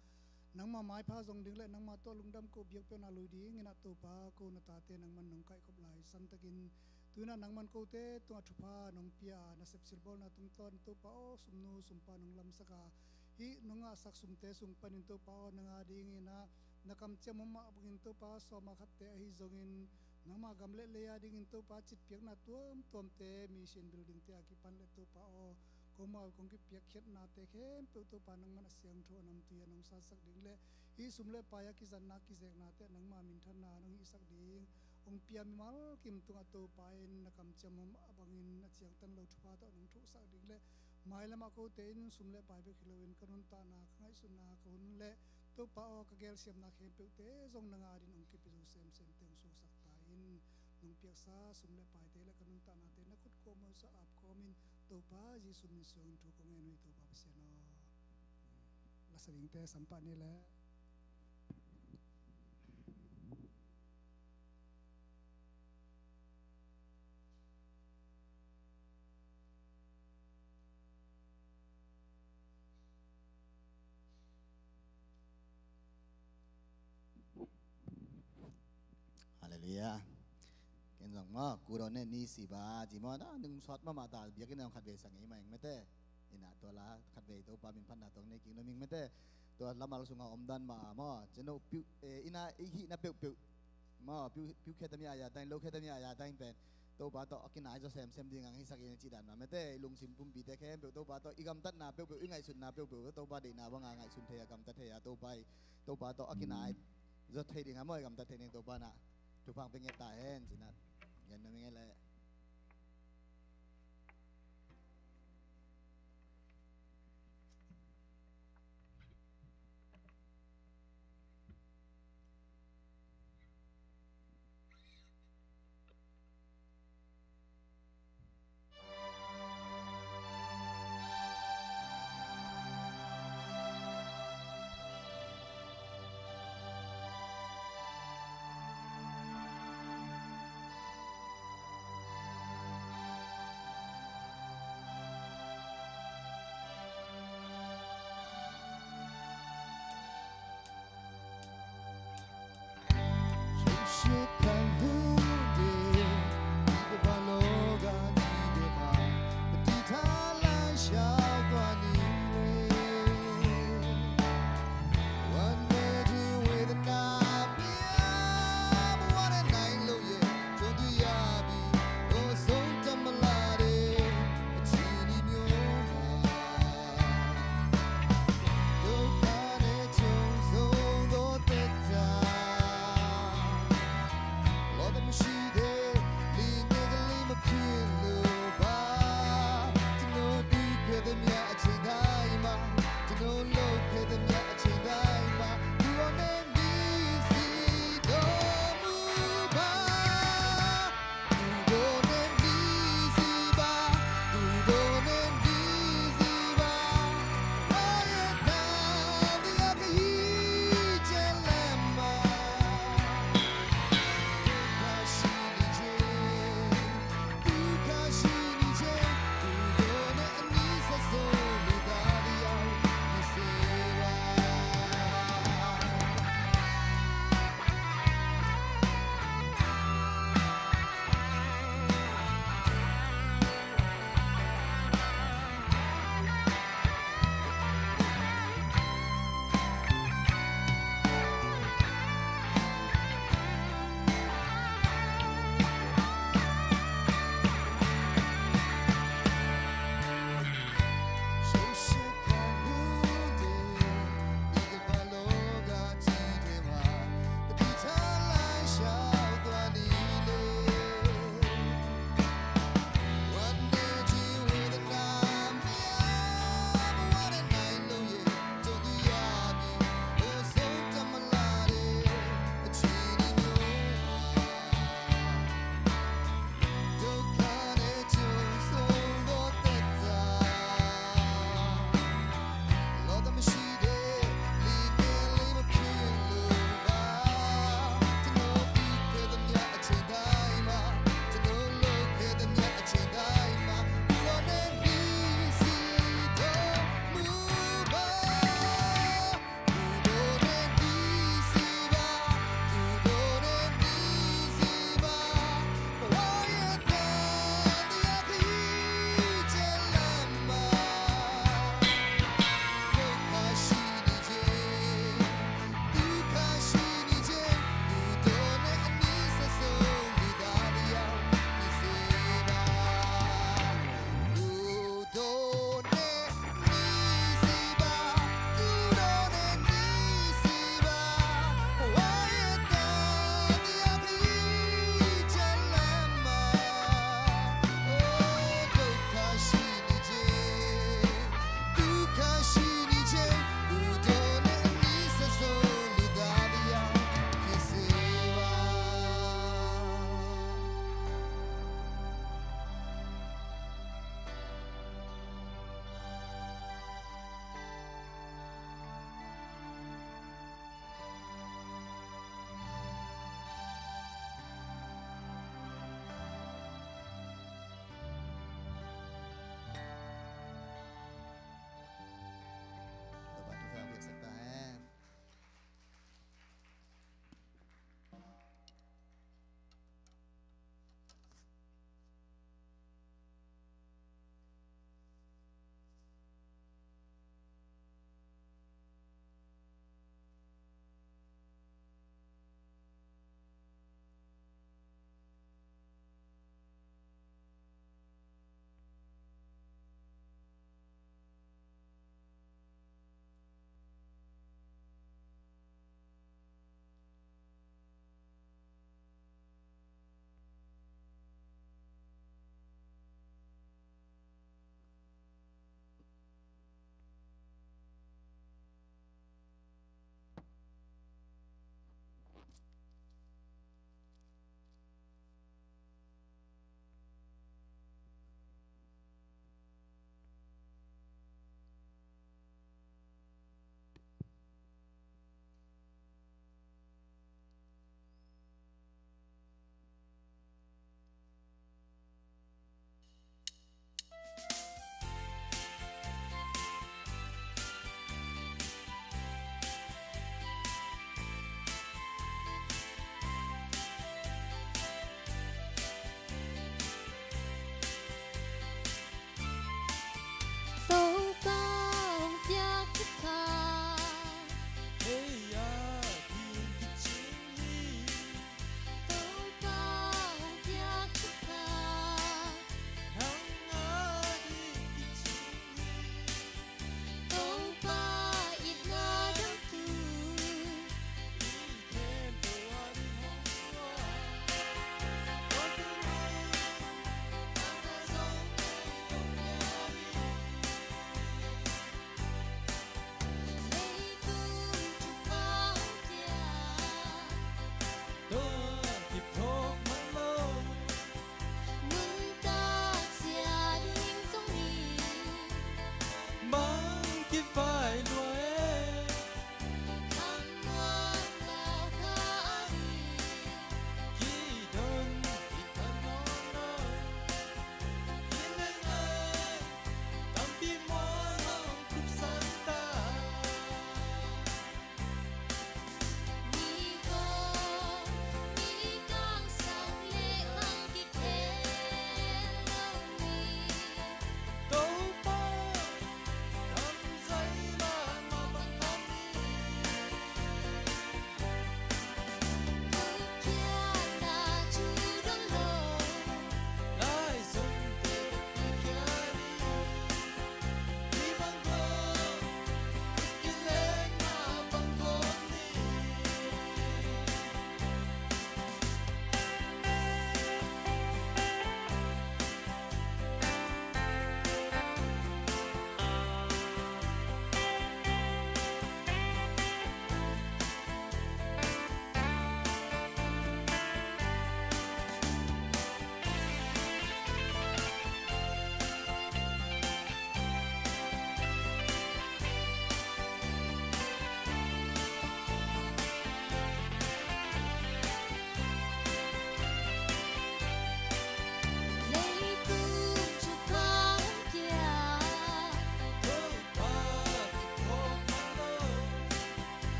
nangma maipha zong ding le nangma tawh lungdam ko biakpiakna lui dingin ah Topa, ko na tate nangman nong kaihkhop laisantakin, tu-in ah nangman kote tungah thupha nong pia a, nasep silbawlna tungtawn Topa aw, sumnu sumpa nong lamsak a, hih nong ngahsak sumte sung panin Topa aw, nang a dingin ah na kamciam om mah bangin Topa, sawma khatte ahi zongin Nangmah gam le lei a dingin Topa citpiakna tuamtuamte, mission buildingte a kipan le Topa aw, kong mau kong kipiakkhiatnate khempeuh Topa nangman a siangtho a namtui a nong satsak ding le hih sum le pai a kizatna kizeknate nangmah minthanna nong hihsak ding hong pia mimal kim tungah Topa in na kamciam a bangin a ciangtan lo thupha tawh nong thohsak ding le mailamah kote in sum le pai bek hi loin ka nuntakna, ka ngaihsutna, ka hun le Topa aw, ka gelsiamna khempeuhte zong nang adin hong kipia zo semsemte hong suaksak ta in, nong piaksa sum le paite le ka nuntaknate na khut kuamah uh sa ap kawmin Topa Jesu min suangin thu kong ngen uh hi Topa Pasian aw. Lasa dingte sampah ni le. Halleluiah. Ken zong maw, kudo ne ni siba ci maw, na nung sawt mahmah ta, biakinn ah khatvei sang ei mah ing mete. Ina tua la khatvei Topa min phatna tawh nei kik nuam ing mete. Tua lamal sungah omdan mah maw, cino piu, eh, ina i hihna peuhpeuh maw, piu, piu khia tami a ya dang, lo khia tami a ya dang pen Topa tawh a kinai zaw semsem ding ang hisak in a cih dan mah mete. I lungsim pumpite khempeuh Topa tawh, i gamtatna peuhpeuh, i ngaihsutna peuhpeuh Topa deihna banga ngaihsun thei a, gamtat thei a, Topa i, Topa tawh a kinai zaw thei ding a maw, i gamtat thei ding Topa na thupha pia ngiat ta hen ci-in a gen nuam ing ei le.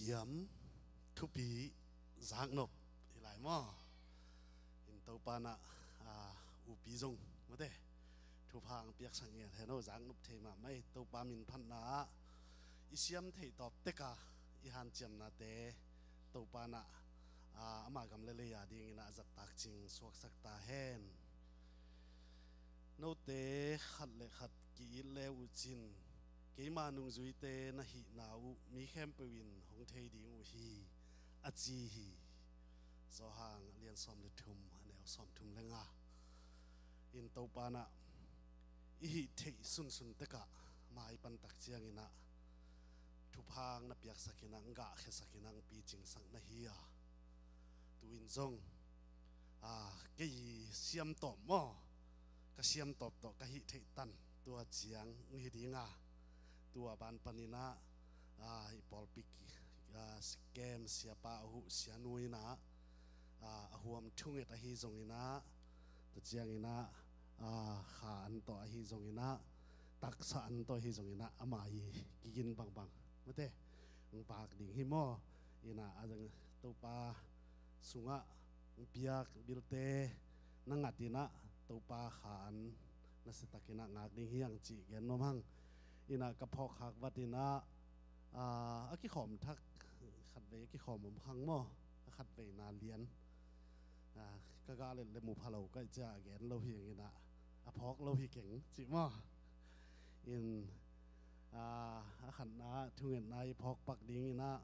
Siam thupi zaknop hi lai maw? In Topa in ah, a, upi zong mate thupha ang piaksak ngiat hen aw, zaknop thei mahmah hi. Topa min phatna ah i siam theih tawp tek a i hanciamnate Topa in ah, a, ama gam le lei a dingin ah a zattak cing suaksak ta hen. Note khat le khat ki-it le uh cin, keima nungzuite na hihna uh mi khempeuh in hong thei ding uh hi, a ci hi. Johan a lian sawm le thum, a neu sawm thum le nga. In Topa in ah i hih theih sunsun tek ah mai pan tak ciangin ah thupha ang na piaksak in ah, ang gahkhiasak in ah, ang picingsak na hi a, tu-in zong, a, kei siam tawp maw, ka siam tawp tawh ka hih theih tan tua ciang hi ding a, tua ban panin ah, a, i pawlpi, a, Sikem siapa a huh sianu in ah, a, a huam thunget ahi zongin ah, tua ciangin ah, a, kha an tawh ahi zongin ah, taksa an tawh ahi zongin ah, ama i kigin bangbang mate ang pak ding hi maw? In ah, a, Topa sungah ang piak bilte na ngat in ah Topa kha an nasia takin ah ngak ding hi ang cih gen nuam hang. In ah ka phawk khak vat in ah, a, a kikhawm thak, khatvei a kikhawm om hang maw, a khatveina lian, a, ka gah let le mu pha lo ka hih ciang a gen lo hi ang in ah, a phawk lo hi keng cih maw? In, a, a khatna thungetna i phawk pak dingin ah,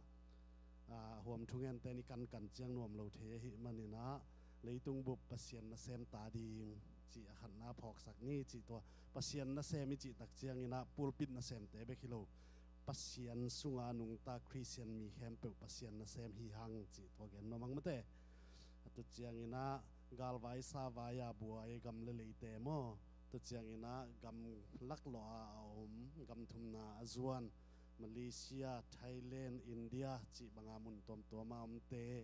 a, huam thungente in i kankan ciang nuam lo thei ahih manin ah, leitung bup Pasian nasem ta ding cih a khatna phawksak ni cih, tua Pasian nasem i cih tak ciangin ah pulpit nasemte bek hi lo, Pasian sunga nungta Khristian mi khempeuh Pasian nasem hi hang cih tua gen nuam hang mate. A, tua ciangin ah galvai savai a buai gam le leite maw, tua ciangin ah gam laklawh a a om, gam thumna a zuan Malaysia, Thailand, India cih banga mun tuamtuam a omte,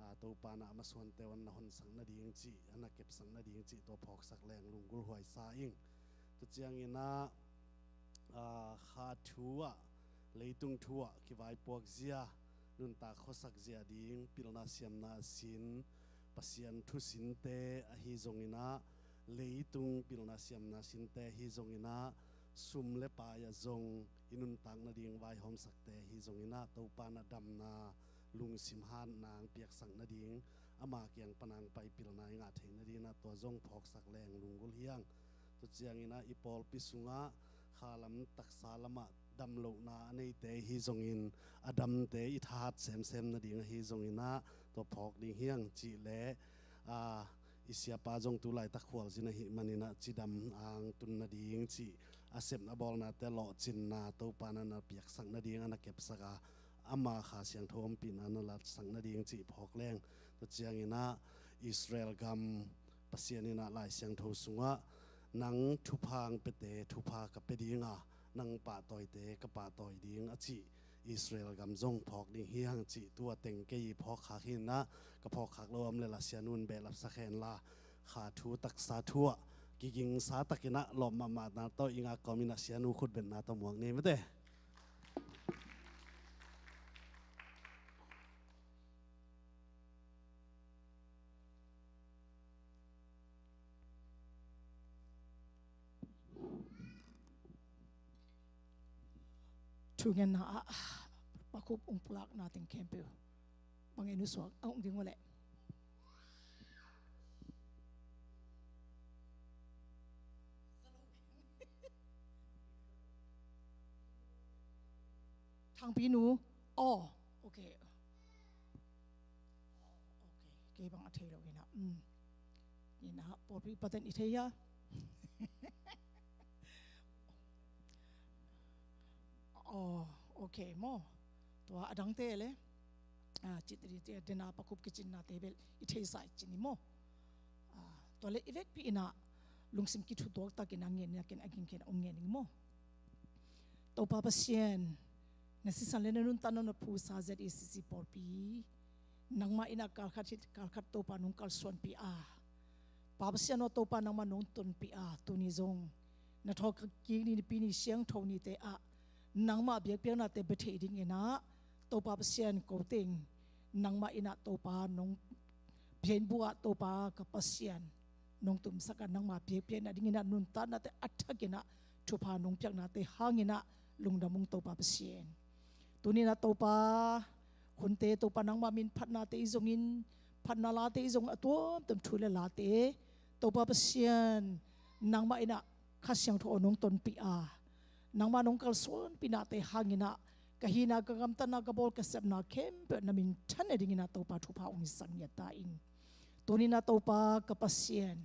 a, Topa in ah a masuante uh an na honsak nading cih, an na kepsak nading cih tua phawksak leng lunggulh huai sa ing. Tua ciangin ah, a, kha thu ah, leitung thu ah kivaipuak zia, nuntak khuasak zia ding pilna siamna sin, Pasian thusinte ahi zongin ah, leitung pilna siamna sinte ahi zongin ah, sum le pai ah zong i nuntak nading vaihawmsakte ahi zongin ah, Topa in ah damna, lungsim hatna ang piaksak nading, ama kiang pan ang pai pilna i ngah theih nadingin ah tua zong phawksak leng lunggulh hi ang. Tua ciangin ah i pawlpi sungah kha lam taksa lamah damlohna a neite ahi zongin, a damte i thahat semsem nading ahi zongin ah tua phawk ding hi ang cih leh, a, i siapa zong tu laitak khualzin ahih manin ah cidam ang tun nading cih a sep a bawlnate lawhcinna Topa in ah na piaksak nading a na kepsak a, ama Kha Siangtho ompihna na latsak nading cih phawk leng. Tua ciangin ah Israel gam Pasian in ah Lai Siangtho sungah, nang thupha ang piate thupha ka pia ding a, nang pahtawite ka pahtawi ding a cih Israel gam zong phawk ding hi hang cih tua teng kei i phawk khak hi in ah, ka phawk khak lo om leh la sianu in behlapsak hen la, kha thu taksa thu ah kigingsa takin ah lawp mahmahna tawh i ngak kawmin ah sianu khutbetna tawh muak ni mate. Thungetna ah pakhup ung pulakna teng khempeuh bang en uh suak a ung ding uh leh. Thangpi nu. Aw, ok. Ok, kei bang a thei lo hi in ah. Um. Hi in ah, pawlpi paten i thei hia? Aw, ok maw. Tua a dangte leh, a, cih tadi te dena pakhup kicinnate bel i theisa i cin hi maw. A, tua leh i vekpi in ah lungsim kithutuak takin a ngen in ah, ken a gingkhen a ung ngen ing maw. Topa Pasian, na sisan le na nuntakna na phusa Z A C C pawlpi nangmah in ah kalkhat hi, kalkhat Topa nong kalsuanpih a, Pa Pasian aw, Topa nangmah nong tonpih a, tuni zong na thawhkik ni, Nipi ni, Siangtho nite ah nangmah biakpiaknate bia thei dingin ah Topa Pasian, ko teng nangmah in ah Topa nong biakbuk ah, Topa ka Pasian, nong tumsak a, nangma biakpiakna dingin ah nuntaknate a thakin ah thupha nong piaknate hangin ah lungdam ung, Topa Pasian. Tuni-in ah Topa, hunte Topa nangma min phatnate hi zongin, phatna late hi zong, a tuamtuam thu le late, Topa Pasian, nangmah in ah Kha Siangtho aw nong tonpih a, nangma nong kalsuanpihnate hangin ah ka hihna, ka gamtatna, ka bawl ka sepna khempeuh na minthan nadingin ah Topa thupha ong hisak ngiat ta in. Tuni-in ah Topa ka Pasian,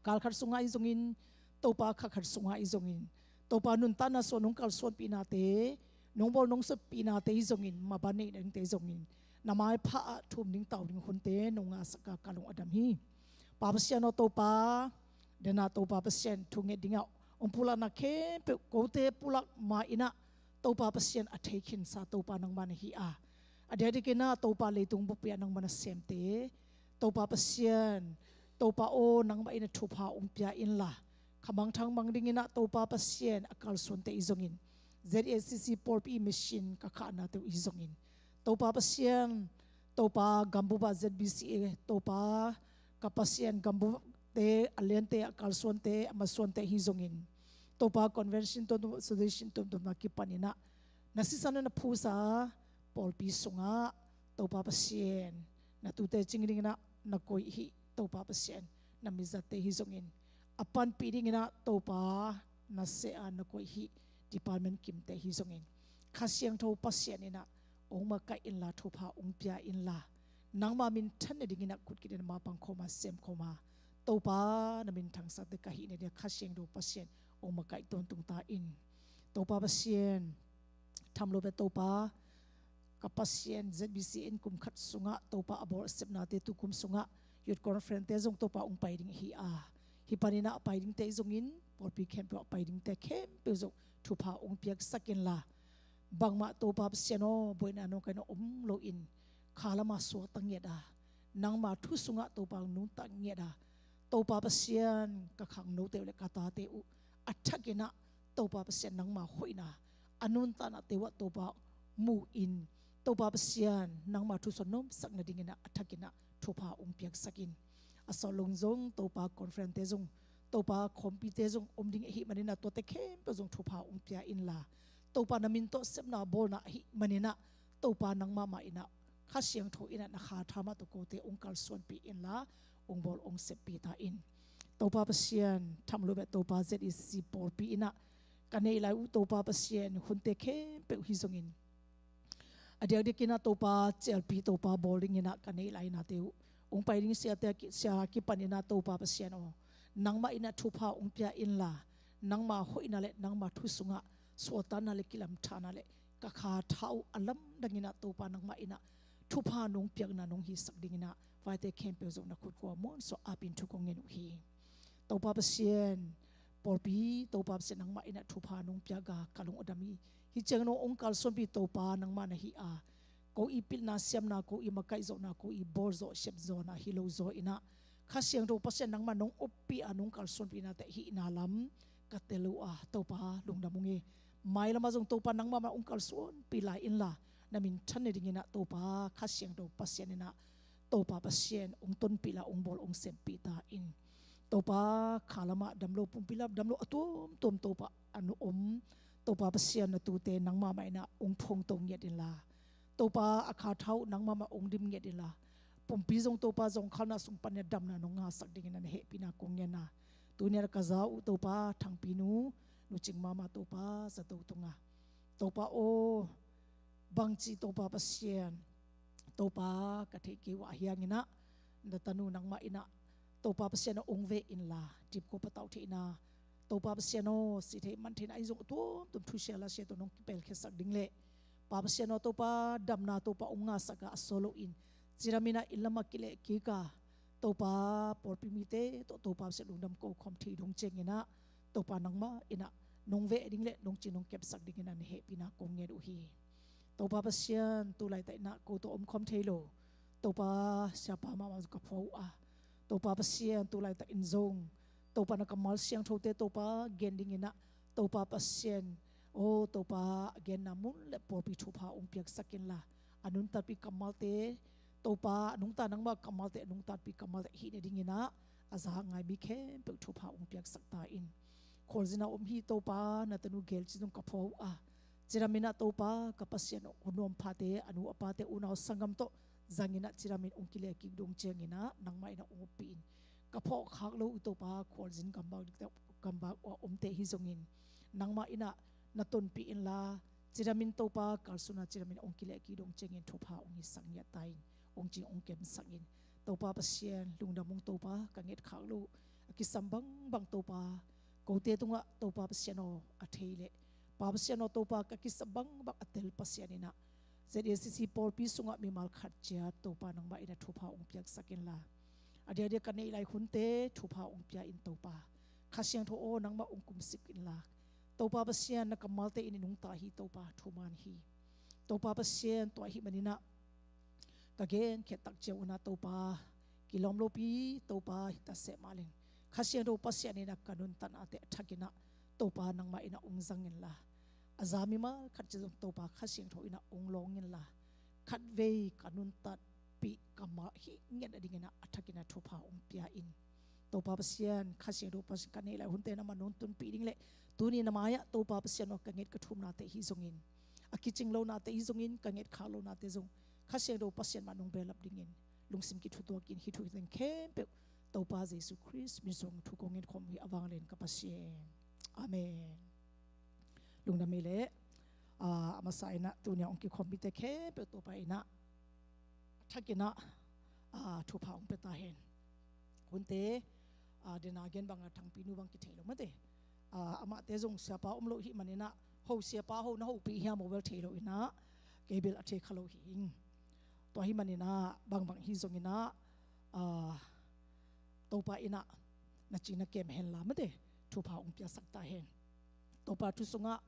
kal khat sungah hi zongin, Topa kha khat sungah hi zongin, Topa nuntakna sungah nong kalsuanpihnate, nong bawl nong seppihnate hi zongin, maban neih nadingte hi zongin, na maipha ah thum ding tau ding hunte nong ngahsak a, ka lung a dam hi. Pa Pasian aw Topa, dena Topa Pasian, thunget dingah ong pulakna khempeuh kote pulak ma-in ah Topa Pasian, a thei khinsa Topa nangmah na hi a, a diakdiakin ah Topa leitung buppi ah nangmah na semte, Topa Pasian, Topa aw nangmah in ah thupha ong pia inla, khamangthang mang dingin ah Topa Pasian, a kalsuante hi zongin, Z A C C pawlpi mission ka khahnate uh hi zongin, Topa Pasian, Topa gambup ah Z B C A, Topa ka Pasian, gambupte a liante, a kalsuante, a masuante hi zongin, Topa convention tuamtuam, association tuamtuam na kipanin ah na sisan na phusa pawlpi sungah Topa Pasian, na tute cing dingin ah na koih hi, Topa Pasian, na mizatte hi zongin, a panpih dingin ah Topa na seh a na koih hi, department kimte hi zongin, Kha Siangtho Pasian in ah ong makaih inla, thupha ong pia inla, nangma minthan nadingin ah kut kitin ah mapang khawm a, sem khawm a, Topa na minthangsak ding ka hih nadingah Kha Siangtho Pasian ong makaih tawntung ta in. Topa Pasian, tham lo beh Topa ka Pasian, Z B C A in kum khat sungah Topa a bawl a sepnate, tu kum sungah youth conference te zong Topa ong pai ding hi a, hih panin ah a pai dingte hi zongin, pawlpi khempeuh a pai dingte khempeuh zong thupha ong piaksak inla, bangmah Topa Pasian aw, buaina nong kaina om loin, kha lama suakta ngiat a, nangma thu sungah Topa nuntak ngiat a, Topa Pasian, ka khangnote uh le ka tate uh a thakin ah Topa Pasian, nangma hoihna a nuntaknate uh ah Topa mu-in, Topa Pasian, nangma thu sungah nopsak nadingin ah a thakin ah thupha ong piaksak in. A sawt lo zong Topa conference te zong, Topa khawmpite zong om ding ahih manin ah tuate khempeuh zong thupha ong pia inla, Topa na min tawh sepna bawlna ahih manin ah Topa nangmah mah in ah Kha Siangtho in ah na kha tha mah tawh kote ong kalsuanpih inla, ong bawl ong seppih ta in. Topa Pasian, tham lo beh Topa Z A C C pawlpi in ah ka neih lai uh Topa Pasian, hunte khempeuh hi zongin, a diakdiakin ah Topa cialpi Topa bawl dingin ah ka neih lai nate uh, ong pai ding siate a ki, sia kipanin ah Topa Pasian aw, nangmah in ah thupha ong pia inla, nangma hoihna le nangma thu sungah suahtakna le kilamthakna le ka kha tha uh a lamdangin ah Topa nangmah in ah thupha nong piakna nong hisak dingin ah vaite khempeuh zong na khut kua muansuah apin thu kong ngen uh hi. Topa Pasian, pawlpi Topa Pasian, nangmah in ah thupha nong piak a, ka lung a dam hi. Hih ciang nong ong kalsuanpih Topa nangmah na hi a, ko i pilna siamna, ko i makaih zawhna, ko i bawl zawh siap zawhna hi lo zaw in ah, Kha Siangtho Pasian nangmah nong oppih a, nong kalsuanpihna teh hihna lam ka tel uh a, Topa lungdam ung e. Mailam ah zong Topa nangmah mah ong kalsuanpih lai inla, na minthan nadingin ah Topa Kha Siangtho Pasian in ah Topa Pasian ong tonpih la, ong bawl ong sempih ta in. Topa kha lamah dam lo, pumpi lam dam lo a tuamtuam Topa a na om, Topa Pasian na tute nangmah mah in ah ong phongto ngiat inla, Topa a kha tha uh nangmah mah ong dim ngiat inla, pumpi zong Topa zawngkhalna sung panin ah damna nong ngahsak dingin ah na hehpihna kong ngen a, tuni-in ah ka za uh Topa Thangpi nu, Nu Cing Mama Topa zato tungah, Topa aw, bangci Topa Pasian, Topa ka theih kei uh a, ahi hangin ah na tanu nangmah in ah Topa Pasian aw ong veh inla, dipkua patauh theihna, Topa Pasian aw, si theih man theihna ahi zong a tuamtuam thusia lasia tawh nong kipelkhiatsak ding le, Pa Pasian aw, Topa damna Topa ong ngahsak a, a sawt loin cidam in ah inn lamah kileh kik a, Topa pawlpi mite tawh Topa Pasian lungdam ko khawm thei dong ciangin ah Topa nangmah in ah nong veh ding le nong cing nong kepsak dingin ah na hehpihna kong ngen uh hi. Topa Pasian, tu laitak in ah ko tawh om khawm thei lo Topa siapa mahmah zong ka phuak uh a, Topa Pasian, tu laitakin zong Topa na kammal siangthote Topa gen dingin ah Topa Pasian, Aw Topa, a genna mun le pawlpi thupha hong piaksak inla, a nuntatpih kammalte, Topa, a nungta nangmah kammalte, a nuntatpih kammalte hih nadinginah a za ngai mi khempeuh thupha hong piaksak ta in. Khualzinah om hi Topa, na tanu Gelci zong ka phawk uh a, cidaminah Topa, ka Pasian aw, hun nuam phate, a nu a pate, unau sanggam tawh zanginah cidamin hong kileh kik dong cianginah nangmah inah hong oppih in. Ka phawkkhak lo uh Topa, khualzin gambak, gambak uh a omte hi zongin nangmah inah na tonpih inla, cidamin Topa, kalsuna cidamin hong kileh kik dong ciangin thupha hong hisak ngiat ta in, hong cing hong kemsak in. Topa Pasian, lungdam ung Topa, ka ngetkhak lo uh a kisam bangbang Topa, kote tungah Topa Pasian aw, a thei leh Pa Pasian aw Topa, ka kisam bangbang a tel Pasian inah, Z A C C pawlpi sungah mimal khat ciat Topa, nangmah inah thupha hong piaksak inla, a diakdiak ka neih lai hunte thupha hong pia in Topa. Kha Siangtho aw, nangmah hong kumsik inla, Topa Pasian, na kammalte in i nungta hi Topa, thuman hi. Topa Pasian, tua ahih maninah ka genkhiat tak ciang unah Topa, kilawm lopi Topa hi ta seh mah leng, Kha Siangtho Pasian inah ka nuntaknate a thakinah Topa, nangmah inah hong zang inla, a za mimal khat ciat zong Topa, Kha Siangtho inah hong lawng inla, khatvei ka nuntatpih kammal hih ngiat nadinginah a thakinah thupha hong pia in. Topa Pasian, Kha Siangtho Pasian, ka neih lai hunte na ma-in hong tunpih ding le tuni na mai-ah Topa Pasian aw, ka nget ka thumnate hi zongin, a kicing lonate hi zongin, ka ngetkhak lonate zong Kha Siangtho Pasian mah in hong belap dingin lungsim kithutuak in, hih thu teng khempeuh Topa Jesu Khrist min suang thu kong ngetkhawm hi a, vanglian ka Pasian. Amen. Lungdam hi leh, ah, a masa inah tuni a hong kikhawm mite khempeuh Topa inah a thakinah, ah, thupha hong pia ta hen. Hunte, ah, dena gen bangah Thangpi nu bang kithei lo mate. Ah, amahte zong siapa om lo hih maninah, ho siapa ho na hopih hiam aw bel thei lo inah, kei bel a thei kha lo hi ing. Tua hih maninah bangbang hi zonginah, ah, Topa inah na cina kem henla mate, thupha hong piasak ta hen. Topa thu sungah,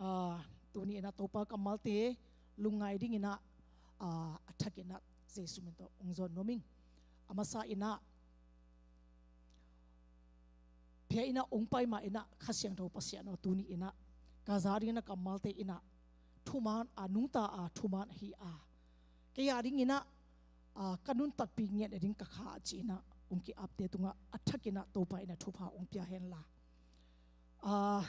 ah, tuni inah Topa kammalte lungngai dinginah, ah, a thakinah Jesu min tawh hong zawn nuam ing. A masa inah, bia inah hong pai mah inah Kha Siangtho Pasian aw, tuni inah ka za dingin a kammalte inah thuman a nungta a, thuman ahi a, kei a dinginah, ah, ka nuntakpih ngiat nading ka kha a ci inah hong ki-apte tungah a thakinah Topa inah thupha hong pia henla, ah,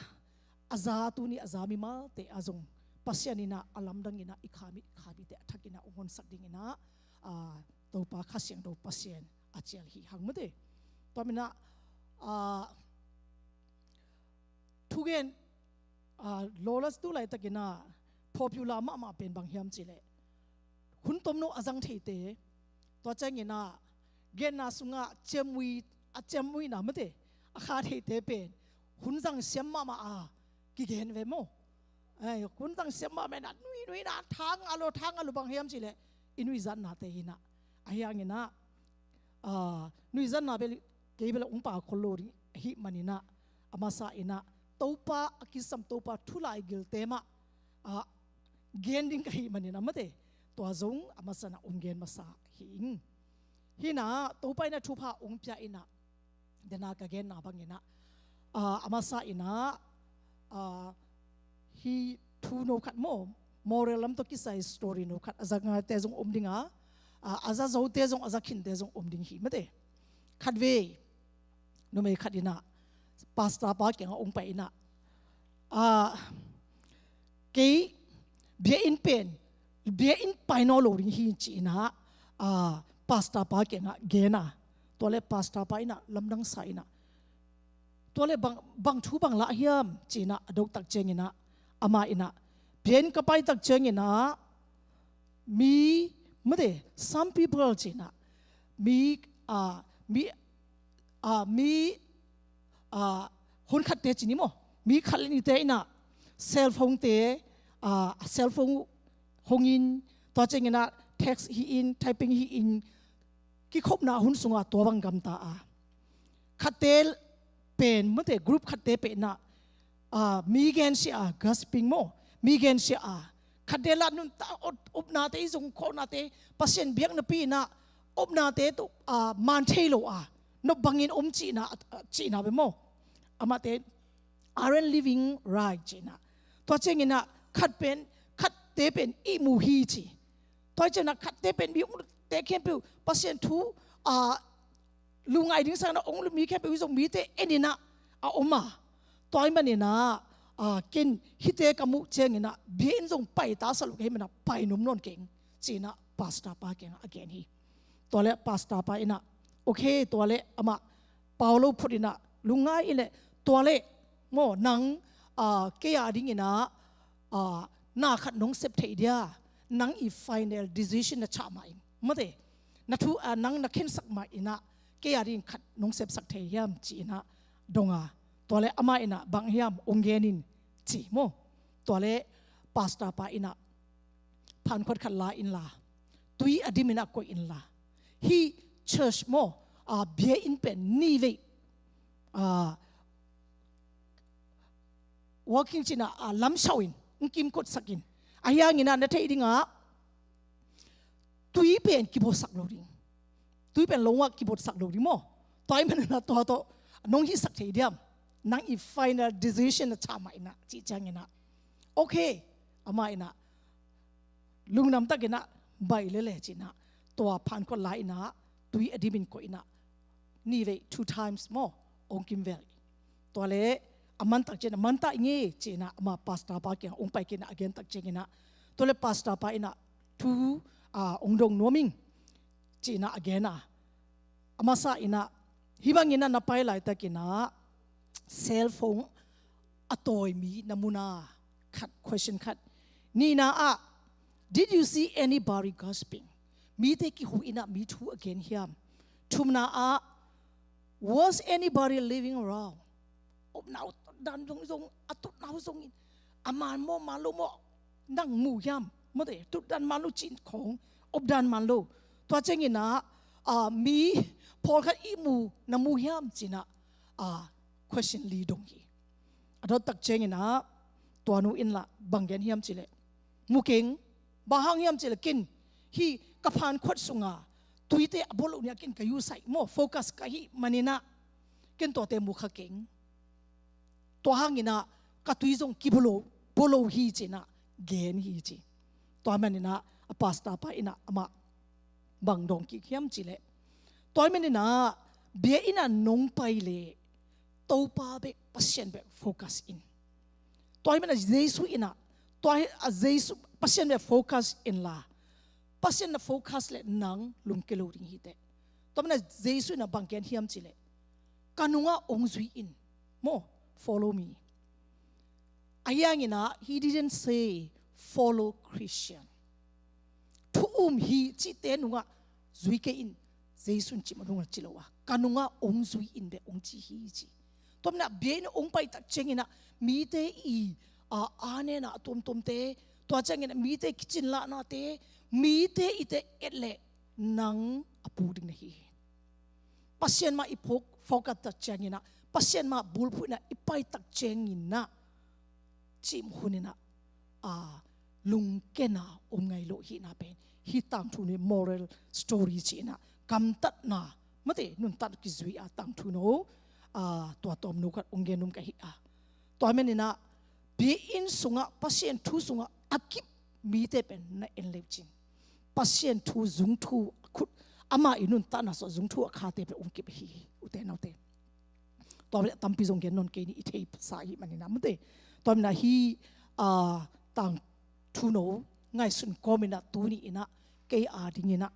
a za, tuni a za mimalte ah zong Pasian inah a lamdang inah i kha mi, i kha mite a thakinah hong honsak dinginah, ah, Topa Kha Siangtho Pasian a cial hi hang mate. Tua minah, ah, thugen, ah, lawless tu laitakinah popular mahmah pen bang hiam cihleh, hun tomno a zang theite, tua cianginah genna sungah ciamui, a ciamuina mate, a kha theite pen hun zang siam mahmah a kigen ve maw. Ai, hun zang siam mahmah inah nui nui inah thang a lo, thang a lo, bang hiam cihleh i nuizatnate inah, ahi hanginah, ah, nuizatna bel kei bel hong pha khol lo ding ahih maninah, a masa inah Topa a kisam, Topa thu laigilte mah, ah, gen ding ka hih maninah mate, tua zong a masa inah hong gen masa hi ing. Hinah Topa inah thupha hong pia inah, dena ka genna banginah, ah, a masa inah, ah, hih thu no khat maw, moral lam tawh kisai story no khat a za ngaite zong om ding a, ah, a za zote zong, a za khinte zong om ding hi mate. Khatvei numei khat inah pastor pa kiangah hong pai inah, ah, kei biakinn pen, biakinn pai nawn lo ding hi ci inah, ah, pastor pa kiangah gen a, tua leh pastor pa inah lamdang sa inah, tua leh bang, bang thu bang lah hiam ci inah a dot tak cianginah, amah inah, biakinn ka pai tak cianginah mi, mate, some people ci inah, mi, ah, mi, ah, mi, ah, hun khatte ci ni maw, mi khat le nite inah cellphone te, ah, cellphone hongin, tua cianginah text hi-in, typing hi-in, kikhopna hun sungah tua bang gamta a, khatte pen mate, group khatte pen inah, ah, mi gensia a, gossiping maw, mi gensia a, khatte lah nuntak, up, upnate i zong, khonate, Pasian biak napi inah upnate tawh, ah, man thei lo a, nop bangin om ci inah, ah, ci inah ve maw. Amahte aren't living right ci inah, Tua ciangin ah khat pen, khatte pen ihmu hi ci. Tua ciangin ah khatte pen mi hong lutte khempeuh Pasian thu, ah, lungngai ding sangin ah hong lut mi khempeuh hi zong mite en in ah a om a. Tua ahih manin ah, ah, ken hihte ka muh ciangin ah bia inn zong pai ta sa lo ka hih manin ah pai nuam nawn keng ci-in ah pastor pa kiangah a gen hi. Tua leh pastor pa in ah, okay, tua leh amah pau lo phut in ah lungngai in leh, tua leh maw nang, ah, kei a dingin ah, ah, na khat nong sep thei dia, nang i final decision na ciah mah in, mate, na thu, ah, nang na khensak mah in ah kei a dingin khat nong sepsak thei hiam ci-in ah dong a. Tua leh amah in ah bang hiam hong gen in ci maw. Tua leh pastor pa in ah phankhuat khat la inla, tui a dim in ah koih inla, hih church maw, ah, bia inn pen ni vei, ah, walking ci-in ah, ah, lamsau in, hong kimkotsak in. Ahi hangin ah na theih ding ah tui pen kibotsak lo ding. Tui pen lo-in ah kibotsak lo ding maw. Tua ahih manin ah tua tawh nong hihsak thei diam, nang i final decision na ciah mah in ah ci ciangin ah, okay, amah in ah lungdam takin ah baih lel e ci-in ah tua phankhuat la in ah tui a dim in koih in ah ni vei, two times maw, hong kimvel. Tua leh a man tak ciangin ah, man ta ing e ci-in ah amah pastor pa kiangah hong pai kik in ah a gen tak ciangin ah, tua leh pastor pa in ah thu, ah, hong dong nuam ing ci-in ah a gen a. A masa in ah, hih bangin ah na pai laitakin ah cell phone a tawi mi na mu na? Khat, question khat. Nihna ah, did you see anybody gossiping? Mite kihu in ah mi thu a gen hiam? Thumna ah, was anybody living around? Omna uh tutdan zong, zong, a tutna uh zong in, a man maw, man lo maw, nang mu hiam? Mate, tutdan man lo ci-in khawng, omdan man lo. Tua ciangin ah, ah, mi pawlkhat ihmu na mu hiam ci-in ah, ah, question li dong hi. A dot tak ciangin ah tua nu in lah bang gen hiam cih leh, mu keng. Bang hang hiam cih leh ken hih ka phankhuat sunga tuite a bawh loh ni-a ken ka yu sai maw, focus ka hih manin ah ken tuate mu kha keng. Tua hangin ah ka tui zong kibawh lo, bawh lo hi ci-in ah gen hi ci. Tua manin ah a pastor pa in ah amah bang dawng kik hiam cih leh, tua manin ah bia inn ah nong pai leh Topa bek, Pasian bek focus in. Tua manin ah Jesu in ah, tua hi a Jesu, Pasian bek focus inla, Pasian na focus leh nang lungkia lo ding hi teh. Tua manin ah Jesu in ah bang gen hiam cih leh, ka nungah hong zui in maw, follow me. Ahi hangin ah he didn't say follow Christian. Thu um hi cihte nungah zui kei in, Jesu in cih mah nungah ci lo a, ka nungah hong zui in bek hong ci hi ci. Tua manin ah bia inn ah hong pai tak ciangin ah mite i, a, a nena a tuamtuamte, tua ciangin ah mite kicinlahnate, mite i te et leh nang a puk ding na hi hi. Pasian mah i fo-, focus tak ciangin ah, Pasian mah bulphuh in ah i pai tak ciangin ah, cih hun in ah, a, lungkiatna om ngai lo hi na pen, hih tangthu no moral story ci-in ah, gamtatna, mate, nuntak kizui a tangthu no, a, tua tawm no khat hong gen nuam ka hi a. Tua manin ah bia inn sungah, Pasian thu sungah a kip mite pen na en le uh cin, Pasian thu, zung thu a khut, ama i nuntakna sungah zung thu a khate pen hong kip hi hi, ute naute. Tua manin ah tampi zong gen nawn kei ni, i theisa ahih manin ah, mate. Tua manin ah hih, a, tangthu no ngaihsun kawmin ah tuni in ah kei a dingin ah,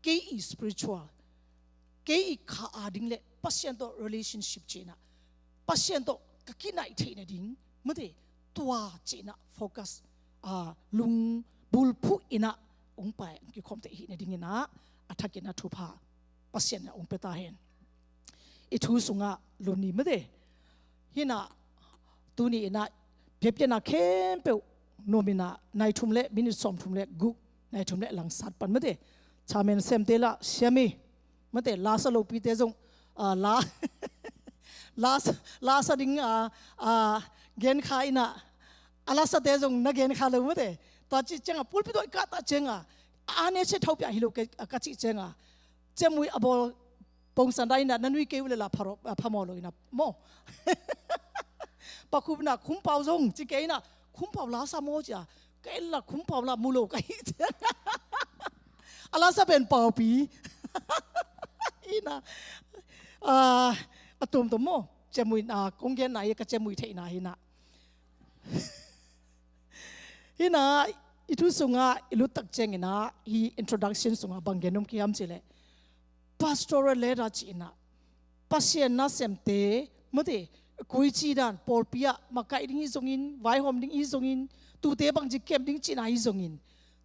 kei i spiritual, kei i kha a ding leh Pasian tawh relationship ci-in ah, Pasian tawh ka kinaih theih nading, mate, tua ci-in ah focus, a, lung bulphuh in ah hong pai, hong kikhawm theih hih nadingin ah a thakin ah thupha Pasian in ah hong pia ta hen. I thu sungah lum ni, mate. Hih in ah tuni in ah biakpiakna khempeuh nuam in ah nai thum leh minute sawmthum leh guk, nai thum leh langsat pan, mate. Chairman Semte lah siam hi, mate, la sa lopite zong, a, la, la sa, la sa ding, a, a, gen kha in ah, a la sate zong na gen kha lo, mate. Tua cih ciangah pulpit tawh i kah tak ciangah, a ne sia tho pia hi lo ka, ka cih ciangah, ciamui a bawl pongsan dai in ah na nui kei uh leh lah pha ro-, a, phamawh lo in ah maw. Pa Khup in ah, Khumpau zong ci kei in ah, Khumpau la sa maw ci a, kei la Khumpau la mu lo ka hi ci a. A la sa pen Paupi. Hi na, ah, a tuamtuam maw, ciamui na, kong genna hi ka ciamui theihna hi na. Hi na, i thu sungah i luttak ciangin ah, hi introduction sungah bang gen om ki hiam cih leh, pastoral letter cih in ah, Pasian nasemte, mate, koici dan, pawlpi ah makaih ding hi zongin, vaihawm ding hi zongin, tuute bangci kem ding cihna hi zongin,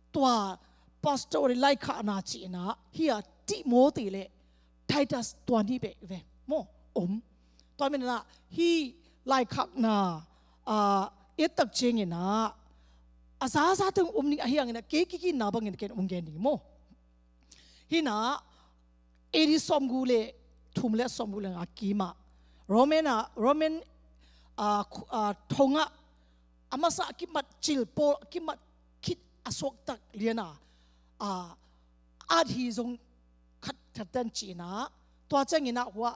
tua pastoral laikhakna cih in ah, hi a Timoti le Titus tua nih bek ve maw om. Tua manin ah, hi laikhakna, ah, i ettak ciangin ah, a zaza teng om ding ahih hangin ah, kei kiginna bangin ken om gen ding maw. Hi na, A D sawmguk le thum le sawmguk le nga kim ah, Roman ah, Roman, ah, khu-, ah, thong ah, a masa a kimat cil, Paul a kimat khit a suaktak lian a, ah, at hi zong khat thatten cih in ah, tua ciangin ah hua,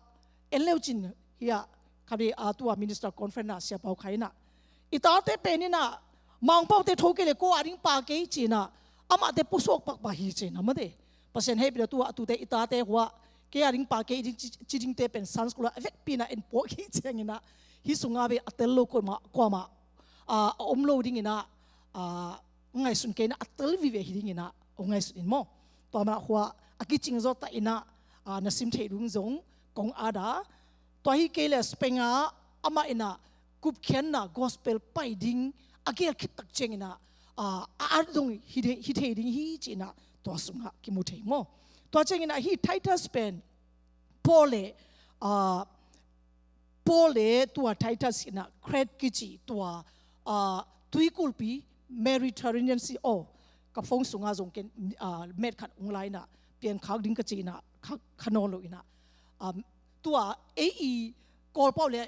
en leu cin hi a, kha dei a tua minister conference ah Sia Pau Khai in ah, i tate pen in ah, Mangpaute tho kei le ko a ding pa kei ci in ah, amahte pusuak pakpak hi ci in ah, mate. Pasian hehpih a tua, a tute i tate hua, kei a ding pa kei ding ci, ci dingte pen Sunday school ah a vekpi in ah en puak hi ciangin ah, hi sungah bek a tel lo kuamah, kuamah, ah, a om lo dingin ah, ah, ngaihsun kei in ah, a tel vive hi dingin ah, hong ngaihsun in maw. Tua manin ah hua, a kicing zawh ta in ah, ah, na sim theih ding zong kong at a. Tua hi kei le Spain ah, amah in ah gupkhiatna gospel pai ding a geel khit tak ciangin ah, ah, a at zong hi thei, hi thei ding hi ci in ah, tua sungah kimu thei maw. Tua ciangin ah hi Titus pen, Paul le, ah, Paul le tua Titus in ah Crete kici tua, ah, tuikulpi Mediterranean Sea, aw, ka phone sungah zong ken, ah, map khat hong la in ah, piankhak ding ka ci in ah, kha, kha nawn lo in ah. Um, tua ei i Kawlpau le,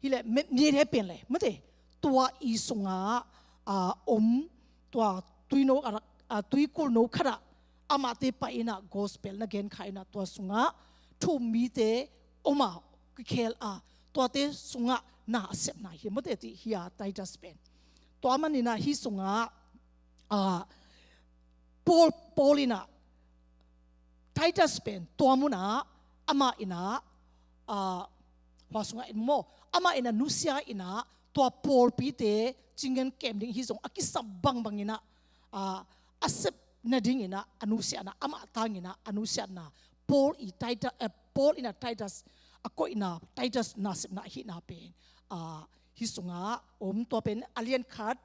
hi le, me-, mi he pian le, mate. Tua i sungah, ah, om, tua tuino, ah, tuikulno khat ah, amahte pai in ah gospel na genkha in ah, tua sungah thu-um mite om a, kikhel a, tuate sungah na a sepna hi, mate, ti hi a Titus pen. Tua manin ah hi sungah, ah, Paul, Paul in ah Titus pen tua munah amah in ah, ah, hua sungah in maw, amah in ah nusia in ah, tua pawlpite cingen kem ding hi zong a kisap bangbang in ah, ah, a sep nadingin ah a nusiatna, amah tangin ah a nusiatna, Paul i Titus, eh, Paul in ah Titus a koihna, Titus nasepna ahihna pen, ah, hi sungah om. Tua pen a lian khat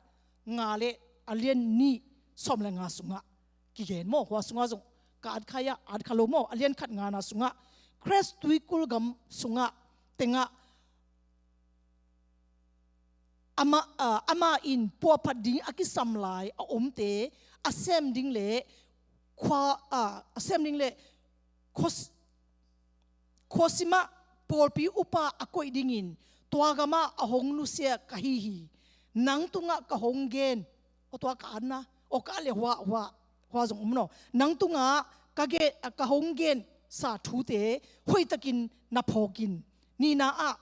nga le a lian nih sawm le nga sungah kigen maw. Hua sungah zong ka at kha a, at kha lo maw. A lian khat ngana sungah, Crete tuikul gam sungah tengah amah, ah, amah in puahphat ding a kisam lai a omte a sem ding le khua, ah, a sem ding le khuas-, khuasim ah pawlpi upa a koih dingin tua gamah a hong nusia ka hi hi. Nang tungah ka hong gen, aw, tua ka atna, aw, ka at le hua, hua, hua zong om naw. Nang tungah ka gen, ka hong gensa thute hoihtakin na phawk in. Nihna ah,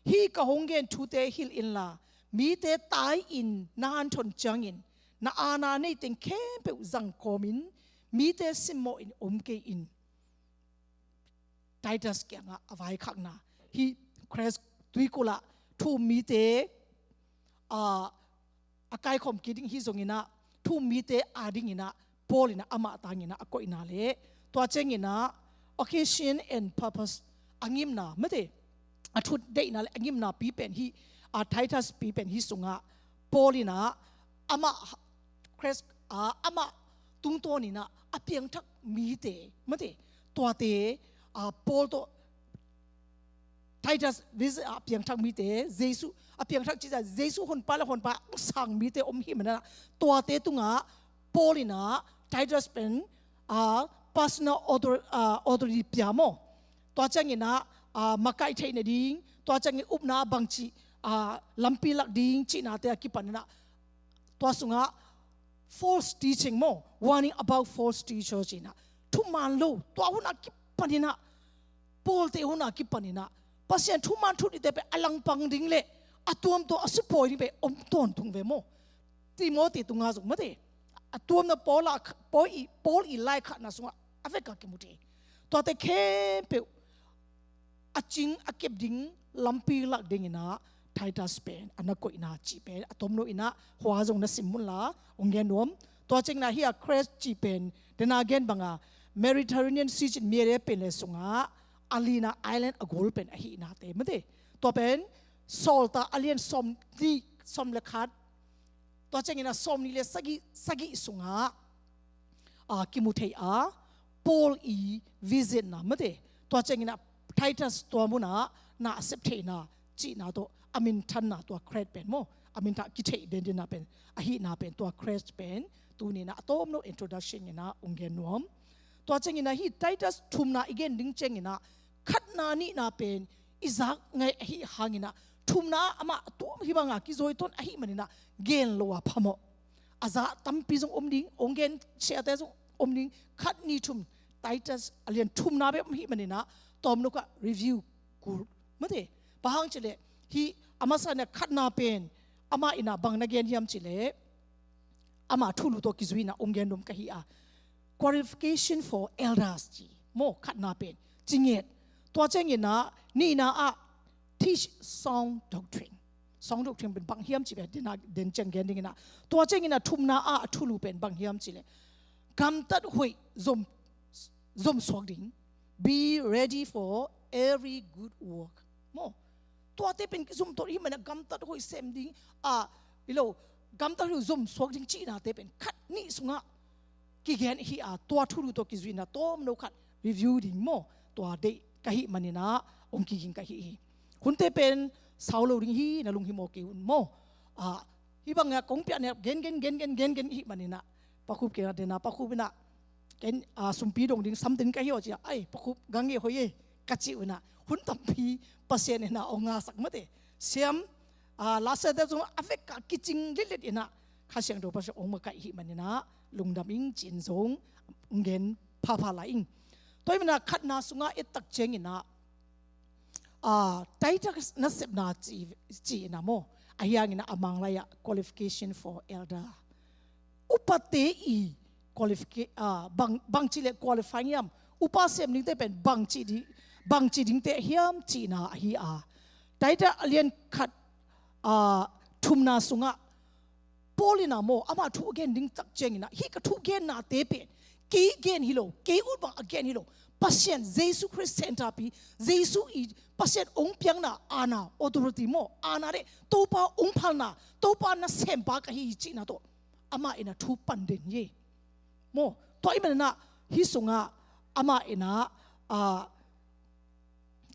hih ka hong gen thute hilh inla, mite tai-in na hanthon ciangin, na aana neiteng khempeuh zangkawmin, mite simmawhin om kei in. Titus kiangah a vaikhakna, hih Crete tuikul ah thu-um mite, ah, a kaikhawm kik ding hi zongin ah, thu-um mite adingin ah Paul in ah amah tangin ah a koihna le, tua ciangin ah occasion and purpose, a ngimna, mate, a thut deihna le a ngimna pi pen hih, ah, Titus pi pen hih sungah Paul in ah amah Crete, ah, amah tungtawnin ah a piangthak mite, mate, tuate, ah, Paul tawh Titus visit a piangthak mite, Jesu a piangthak cih ciang Jesu honpa le honpa a sang mite om hi manin ah, tuate tungah Paul in ah Titus pen, ah, personal author-, ah, authority pia maw. Tua ciangin ah, ah, makaih theih nading, tua ciangin upna bangci, ah, lampi lak ding cihnate a kipanin ah, tua sungah false teaching maw, warning about false teacher ci-in ah, thuman lo, tua hun a kipanin ah, Paulte hun a kipanin ah, Pasian thuman thu-um mite pen a langpang ding le a tuam tawh a supawi ding pen om tawntung ve maw. Timoti tunga zong mate, a tuamna Paul a, Paul i, Paul i lai khatna sungah a vek a kimu thei. Tuate khempeuh a cing a kep ding lampi lak dinginah Titus pen a na koihna cih pen a tomno inah hua zong na sim munla hong gen nuam. Tua cianginah hih a Crete cih pen dena gen banga Mediterranean Sea cin miale pen le sungah a lina island a gol pen ahihnate mate. Tua pen Sawltak a lian sawm nih, sawm le khat, tua cianginah sawm nih le sagih, sagih sungah a kimu thei a, Paul i visitna mate. Tua cianginah Titus tua munah na a sep theihna cihna tawh a minthanna tua Crete pen maw, a minthan kitheih dendena pen ahihna pen tua Crete pen tuninah a tomno introduction inah hong gen nuam. Tua cianginah hih Titus thumna i gen ding cianginah khatna nihna pen i zak ngaih ahi hanginah thumna amah a tuam hi banga kizawi ton ahi maninah gen lo a phamawh. A za tampi zong om ding, hong gen siate zong om ding, khat nih thum, Titus a lian thumna bek om hi maninah tomno kah review kul mate. Bang hang cileh hih a masa inah khatna pen amah inah bang na gen hiam cileh ama thulu tawh kizuina hong gen nuam ka hi a, qualification for elders ci maw, khatna pen cinget. Tua cianginah nihna ah teach sound doctrine. Sound doctrine pen bang hiam cih pen dena den ciang gen dinginah, tua cianginah thumna ah a thulu pen bang hiam cileh gamtat hoih zom, zom suak ding, be ready for every good work maw. Tuate pen kizom tawh hi mana gamtat hoih sem ding a, i lo, gamtat hoih zom suak ding cihnate pen khat nih sungah kigen hi a, tua thulu tawh kizuina tomno khat review ding maw, tua deih ka hih maninah hong kiging ka hi hi. Hunte pen sau lo ding hi, na lunghimawh kei un maw. A, hih bangah kong piahna gen gen gen gen gen gen hi maninah Pa Khup kiangah dena, Pa Khup inah ken a sumpi dong ding samten ka hi aw ci a, ai Pa Khup gangge hoih e ka cih unah hun tampi Pasian inah hong ngasak mate. Siam a, lasete zong a vek a kicing litlit inah Kha Siangtho Pasian hong makaih hi maninah lungdam ing ci-in zong hong gen phapha lai ing. Tua hi manah khatna sungah ettak cianginah a, Titus nasepna ci, ci inah maw, ahi hanginah a Manglai ah qualification for elder, upate i qualifica-, a, bang, bangci le qualify hiam, upa sem dingte pen bangci ding, bangci dingte hiam cihna ahi a, Titus a lian khat a, thumna sungah Paul inah maw, amah thu a gen ding tak cianginah hih ka thu gennate pen kei gen hi lo, kei ut bang a gen hi lo, Pasian Jesu Khrist centre pi, Jesu i Pasian hong piakna aana, authority maw, aana le Topa hong phalna, Topa nasempa ka hi hi cihna tawh amah inah thu pan den hi maw. Tua hi manah hih sungah amah inah a,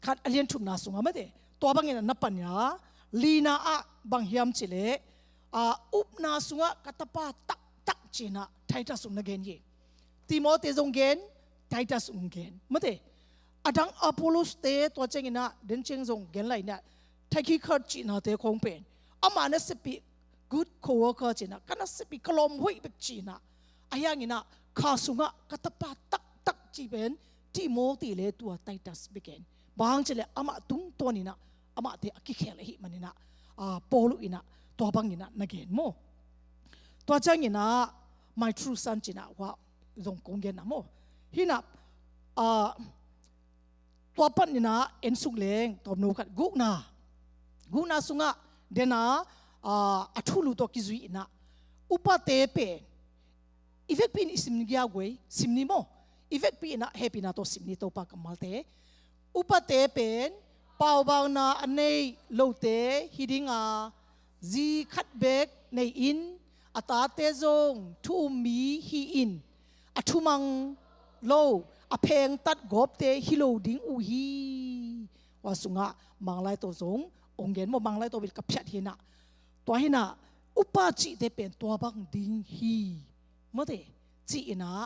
khat a lian thumna sungah mate, tua bangin a na pan a, lina ah bang hiam cileh a, upna sungah ka tapa taktak cinah Titus sung na gen hi. Timoti zong gen, Titus sung gen mate. A dang Apollos te tua cianginah den ciang zong gen lai inah Tychicus cihnate khong pen amah nasepih good co-worker cinah, ka nasepih ka lawm hoih bek cinah, ahi hanginah kha sungah ka tapa taktak ci pen Timoti le tua Titus bek in. Bang hang cileh amah tungtawninah amahte a kikhel ahi maninah a, Paul inah tua banginah na gen maw. Tua cianginah my true son cinah hua zong kong genna maw. Hinah a, tua paninah en suk leng tomno khat gukna, gukna sungah dena a, a thulu tawh kizui inah upate pen i vekpi in i sim ni giaguai, sim ni maw. I vekpi inah hehpihna tawh sim ni Topa kammalte. Upate pen paubauna a nei lote hi dinga, zi khat bek nei-in a tate zong thu-um mi hi-in a thumang lo, a phengtat gawpte hi lo ding uh hi. Hua sungah Manglai tawh zong hong gen maw, Manglai tawh bel ka phiat hinah. Tua hinah upa cihte pen tua bang ding hi mate, ci inah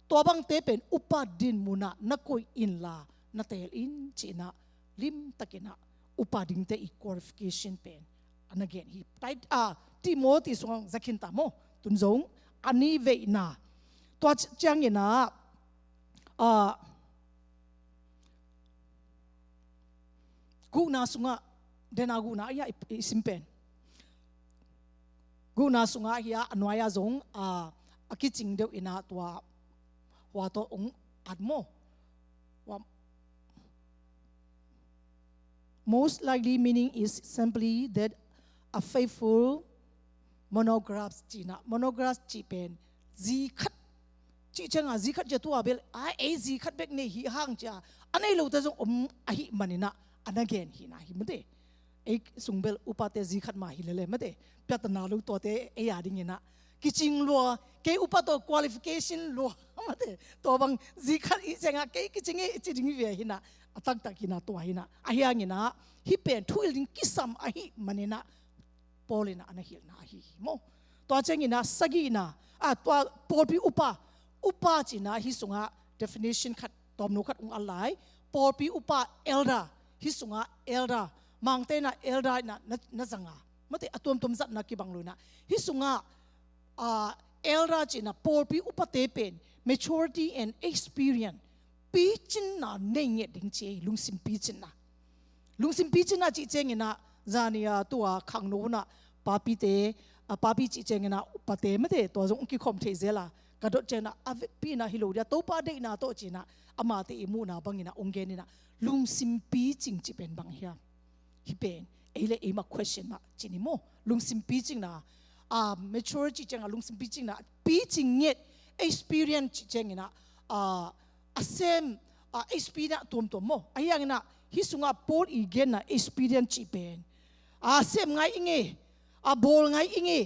tua bangte pen upa din munah na koih inla na teel in ci inah limtakinah upa dingte i qualification pen a na gen hi. Tit-, a, Timoti sungah zakhin ta maw, tun zong a ni veina. Tua ci-, cianginah a, gukna sungah Dena guhna ahi a i, i sim pen. Guhna sungah ahi a, a nuai-ah zong a, a kicing deuh inah tua hua tawh ong at maw. Hua, most likely meaning is simply that a faithful monograph cihna, monograph cih pen zi khat cih cianga zi khat cia tua bel a ei zi khat bek nei hi hang cia a nei lote zong om ahi maninah a na gen hina hi mate. Ei sung bel upate zi khat mah hi lele mate. Piatana lo tuate ei a dinginah kicing lua, kei upa tawh qualification lua mate. Tua bang zi khat i cianga kei kicing i ci ding hi ve hinah a taktak hinah tua hinah ahi hanginah hih pen thuhilh ding kisam ahi maninah Paul inah a na hilhna ahi hi maw. Tua cianginah sagihna a tua pawlpi upa, upa cihna hih sungah definition khat tawmno khat ung al lai. Pawlpi upa elder, hih sungah elder Mangte inah elder inah na, na zanga mate a tuamtuam zatna kibang lo inah hih sungah a, elder cihna pawlpi upate pen maturity and experience picinna nei ngiat ding ci ei, lungsim picinna. Lungsim picinna cih cianginah zani a tua khangno hunah papite a, papi cih cianginah upate mate tua zong ong kikhawm thei zela ka dot cianginah a vekpi inah hi lo dia Topa deihna tawh cinah amate i muhna banginah ong geninah lungsim picing cih pen bang hiam? Hih pen ei le ei mah question mah cini maw. Lungsim picingna a, mature cih cianga lungsim picingna picing ngiat experience cih cianginah a, a sem a experience tuamtuam maw. Ahi hanginah hih sungah Paul i genna experience cih pen a sem ngai i nge, a bawl ngai i nge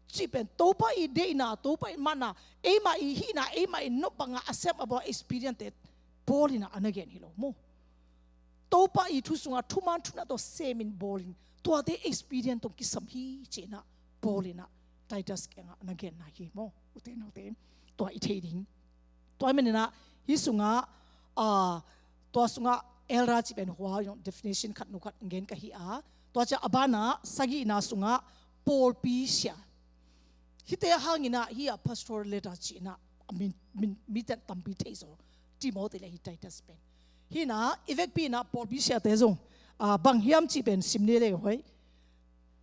cih pen Topa i deihna, Topa i manna, eimah i hihna, eimah i nop banga a sem a bawl experience te Paul inah a na gen hi lo maw. Topa i thu sungah thuman thunah tawh semin bawlin tuate experience tawh kisam hi cinah Paul inah Titus kiangah na genna hi maw. Ute naute tua i thei ding. Tua i maninah hih sungah a, tua sungah elder cih pen hua definition khat nu khat gen ka hi a, tua ciah a banah sagihna sungah pawlpi sia. Hihte hanginah hih a pastor letter cihnah a min, min, mite tampi thei zaw Timothy le hi Titus pen. Hinah i vekpi inah pawlpi siate zong a, bang hiam cih pen sim ni le hoi.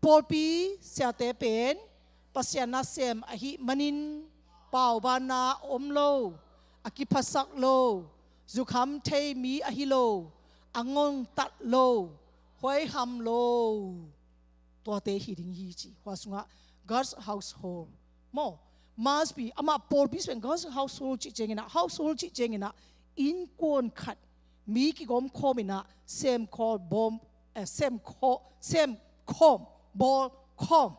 Pawlpi siate pen Pasian nasem ahi manin paubanna a om lo, a kiphasak lo, zukham thei mi ahi lo, a ngongtat lo, huaiham lo tuate hi ding hi ci. Hua sungah God's household maw. Must be amah pawlpi sung God's household cih cianginah, household cih cianginah innkuan khat mi kigawm khawm inah sem khawm bawm, eh, sem khawm, sem khawm bawl khawm.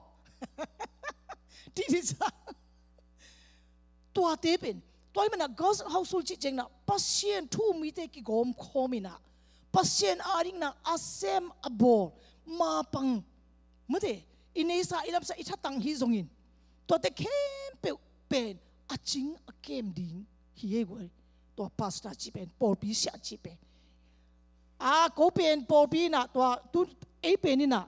Titi sa tuate pen tua i manah God's household cih cianginah Pasian thu mite kigawm khawm inah Pasian a dingna a sem a bawl mapang mate i neisa i lamsa i thatang hi zongin tuate khempeuh pen a cing a kem ding hi ei guai. Tua pastor cih pen pawlpi sia cih pen a ko pen pawlpi inah tua tu ei pen inah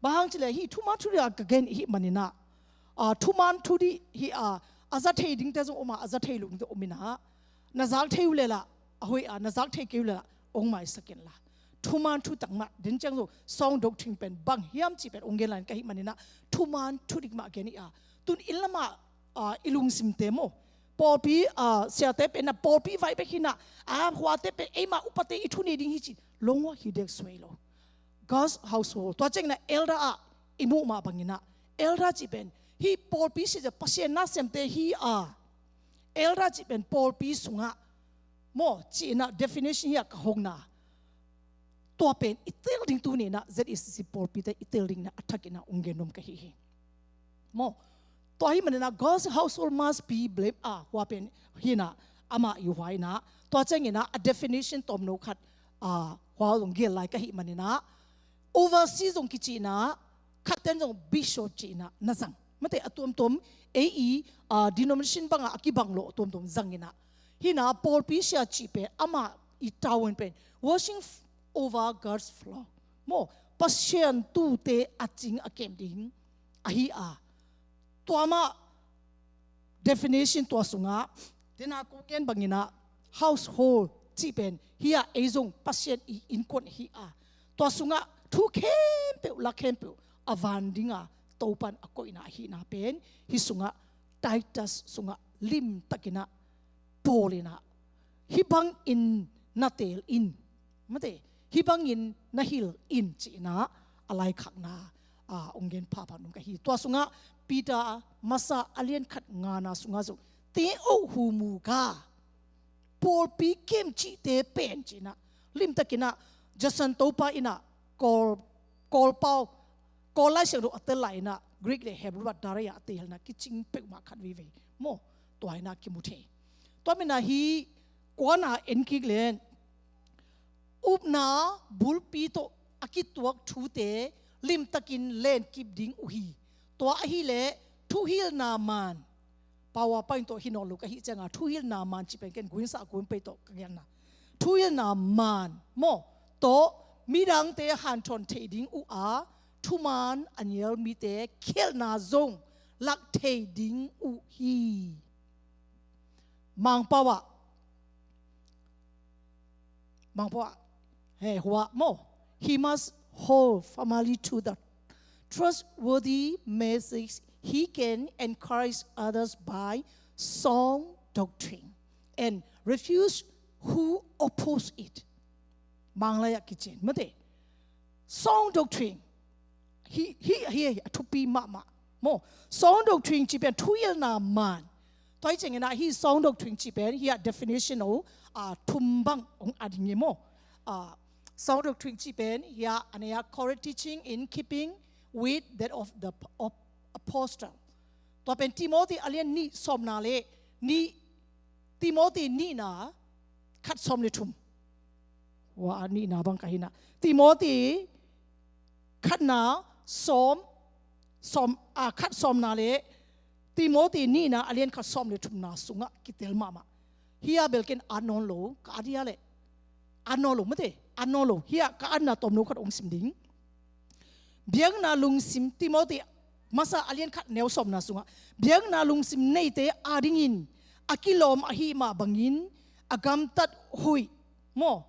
bang hang cileh hih thuman thudih a ka gen i hih maninah a, thuman thudih hi a, a za thei dingte zong om a, a za thei lo dingte om inah na zak thei uh leh lah a hoih a, na zak thei kei uh leh lah ong maisak inla thuman thu tangmah den ciang zong song doctrine pen bang hiam cih pen ong gen lai in ka hih maninah thuman thudih mah gen i a, tun inn lamah a, i lungsimte maw pawlpi a, siate pen na pawlpi vai bek hinah a, huate pen eimah upate i thu nei ding hi ci longua hi dek suai lo. God's household tua cianginah elder ah i muh mah banginah elder cih pen hih pawlpi sia Pasian nasemte hi a, elder cih pen pawlpi sungah maw cihnah definition hi a ka hongna tua pen i tel ding tuninah Z E C C pawlpite i tel dinginah a thakinah ong gen nuam ka hi hi. Maw tua hi maninah God's household must be blame a hua pen hinah amah i hua inah tua cianginah a definition tawmno khat a hua zong gel lai ka hih maninah overseas zong kicihnah khatten zong bishop cihnah na zang mate a tuamtuam ei i a, denomination bangah a kibang lo a tuamtuam zanginah hinah pawlpi sia cih pen amah i tawn pen watching over God's flock maw Pasian tuute a cing a kem ding ahi a, tua mah definition tua sungah dena ko gen banginah household cih pen hi a ei zong Pasian i innkuan hi a, tua sungah thu khempeuh, la khempeuh a van dinga Topan a koihna ahihna pen hih sungah, Titus sungah limtakinah Paul inah hih bangin na teel in, mate, hih bangin na hilh in ci-inah a laikhakna a ong gen phapha nung ka hi. Tua sungah Peter masa a lian khat ngana sungah zong te oh hu mu ka pawlpi kem cihte pen ci-inah limtakinah Jason Topa inah Kawl, Kawl pau, Kawl Lai Siangtho a tel lai inah Greek le Hebrew ah daria a teelna kicing peuhmah khat veivei maw, tua inah kimu thei. Tua minah hih kuana en kik len upna bulpi tawh a kituak thute limtakin lenkip ding uh hi. Tua ahileh thuhilhna maan, Paua pain tawh hi nawn lo ka hih cianga thuhilhna maan cih pen ken guinsah gun pei tawh ka genna thuhilhna maan maw tawh midangte hanthawn thei ding uh a thumaan a nial mite khialhna zong lak thei ding uh hi. Mangpau ah, Mangpau ah, he hua maw, he must hold firmly to the trustworthy message he can encourage others by sound doctrine and refuse who oppose it. Manglai ah kicin mate. Sound doctrine hi, hi, hi a thupi mahmah maw. Sound doctrine cih pen thuhilhna maan. Tua hi ciangin ah hih sound doctrine cih pen hih ah definition uh, thum bang ong a ding hi maw. Sound doctrine cih pen hih ah a nei ah correct teaching in keeping with that of the apostle. Tua pen Timothy a lian nih sawmna le nih, Timothy nihna khat sawm le thum. Wa a nihna bang ka hi inah Timothy khatna sawm, sawm, a khat sawmna le Timothy nihna a lian khat sawm le thumna sungah kitel mahmah. Hih ah bel ken at nawn lo ka at hia leh at nawn lo mate, at nawn lo. Hih ah ka atna tawmno khat ong sim ding. Biakna lungsim, Timothy masa a lian khat neu sawmna sungah biakna lungsim neite adingin a kilawm ahi mah bangin a gamtat hoih maw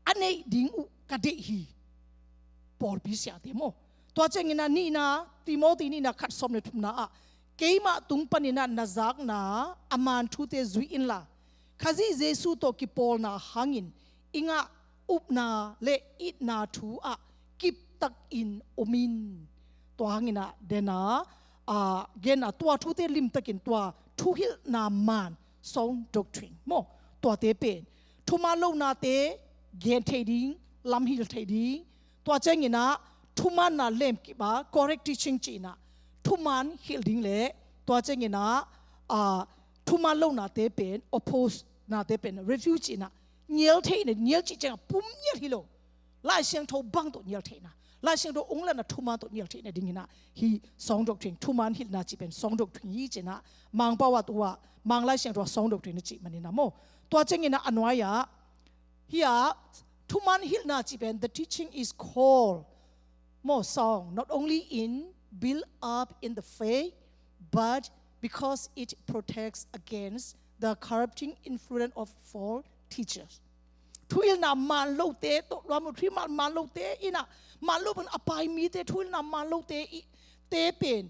a neih ding uh ka deih hi. Pawlpi siate maw. Tua ciangin ah nihna, Timothy nihna khat sawm le thumna ah keimah tung panin ah na zakna a maan thute zui inla Khazih Jesu tawh kipawlna hangin i ngah upna le itna thu ah kiptakin om in. Tua hangin ah dena a genna tua thute limtakin tua thuhilhna maan sound doctrine maw, tuate pen thuman lohnate gen thei ding, lamhilh thei ding. Tua ciangin ah thumanna lemkip a correct teaching cih inah thuman hilh ding le tua ciangin ah thuman lohnate pen oppose nate pen refuse cih inah nial theihna, nial cih ciangah pum nial hi lo. Lai Siangtho bang tawh nial theihna, Lai Siangtho ong latna thuman tawh nial theihna ding inah hih sound doctrine, thuman hilhna cih pen sound doctrine hi cih inah Mangpau ah tua Mang Lai Siangtho ah sound doctrine na cih manin ah maw. Tua ciangin ah a nuai ah hih ah thuman hilhna cih pen the teaching is called maw sound, not only in build up in the faith, but because it protects against the corrupting influence of false teachers. Thuhilhna maan lote tawh luam lo, thuhilhna maan lote inah maan lo pan a pai mite, thuhilhna maan lote i te pen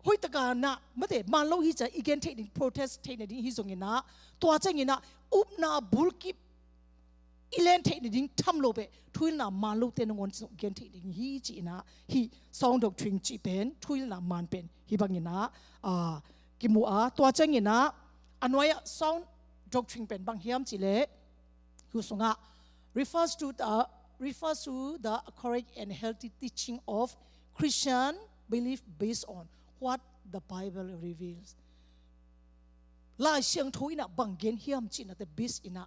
hoih taka nah mate maan lo hi ciah i gen theih ding, protest theihna ding hi zongin ah tua ciangin ah upna bulkip i len theihna ding tham lo beh thuhilhna maan lote nangawn zong i gen theih ding hi cih inah hih sound doctrine cih pen thuhilhna maan pen hih bangin ah kimu a. Tua ciangin ah a nuai ah sound doctrine pen bang hiam cih leh hih sungah refers to the, refers to the correct and healthy teaching of Christian belief based on what the Bible reveals. Lai Siangtho inah bang gen hiam cih inah te base inah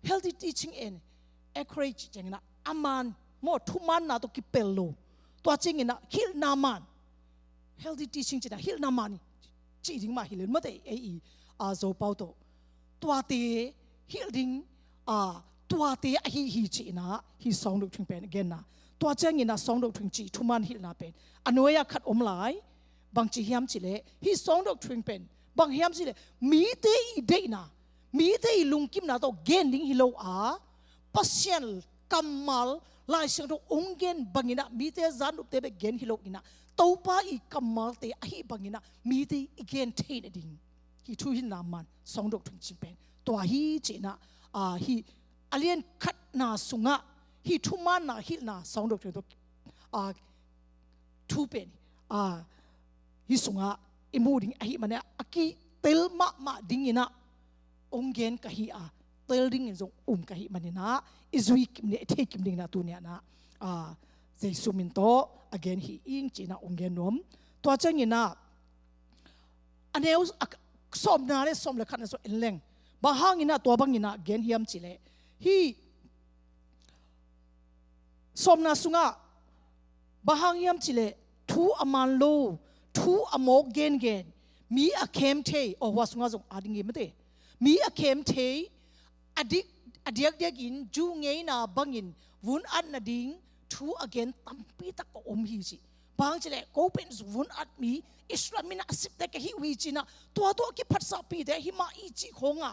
healthy teaching and accurate cih ciangin ah a maan maw thumanna tawh kipel lo. Tua ciangin ah hilhna maan, healthy teaching cih inah hilhna maan cih ding mah hi lo mate ei i Zopau tawh. Tuate hilh ding tuate ahi hi cih inah hih sound doctrine pen a genna. Tua ciangin ah sound doctrine cih thuman hilhna pen a nuai ah khat om lai. Bangci hiam cih leh hih sound doctrine pen bang hiam cih leh mite i deihna, mite i lungkimna tawh gen ding hi lo a Pasian kammal Lai Siangtho hong gen bangin ah mite zan upte bek gen hi lo in ah, Topa i kammalte ahi bangin ah mite i gen thei nading, hih thuhilhna man sawng doctrine cih pen tua hi ci-in ah, ah, hih a lian khatna sungah hih thumaanna hilhna sawng doctrine tawh, ah, thu pen, ah, hih sungah i muh ding ahih manin ah a kitel mahmah dingin ah hong gen ka hi a, tel dingin zong um ka hih manin ah i zui kim ding, i thei kim dingin ah tuni-in ah, ah, Jesu min tawh a gen hi ing ci-in ah hong gen nuam. Tua ciangin ah a neu, a, sawmna le sawm le khatna sung en leng, bang hangin ah tua bangin ah gen hiam cih leh, hih sawmna sungah bang hang hiam cih leh thu a man lo, thu a mawk gengen, mi a khem thei, aw, hua sungah zong a ding hi mate, mi a khem thei, a dik, a diakdiakin Jew ngeina bangin vun at nading thu a gen tampi tak a om hi ci. Bang hang cih leh ko pen vun at mi, Israel mi na a sipte ka hi uh hi ci-in ah, tua tawh a kiphatsakpihte himah i cih khawng a,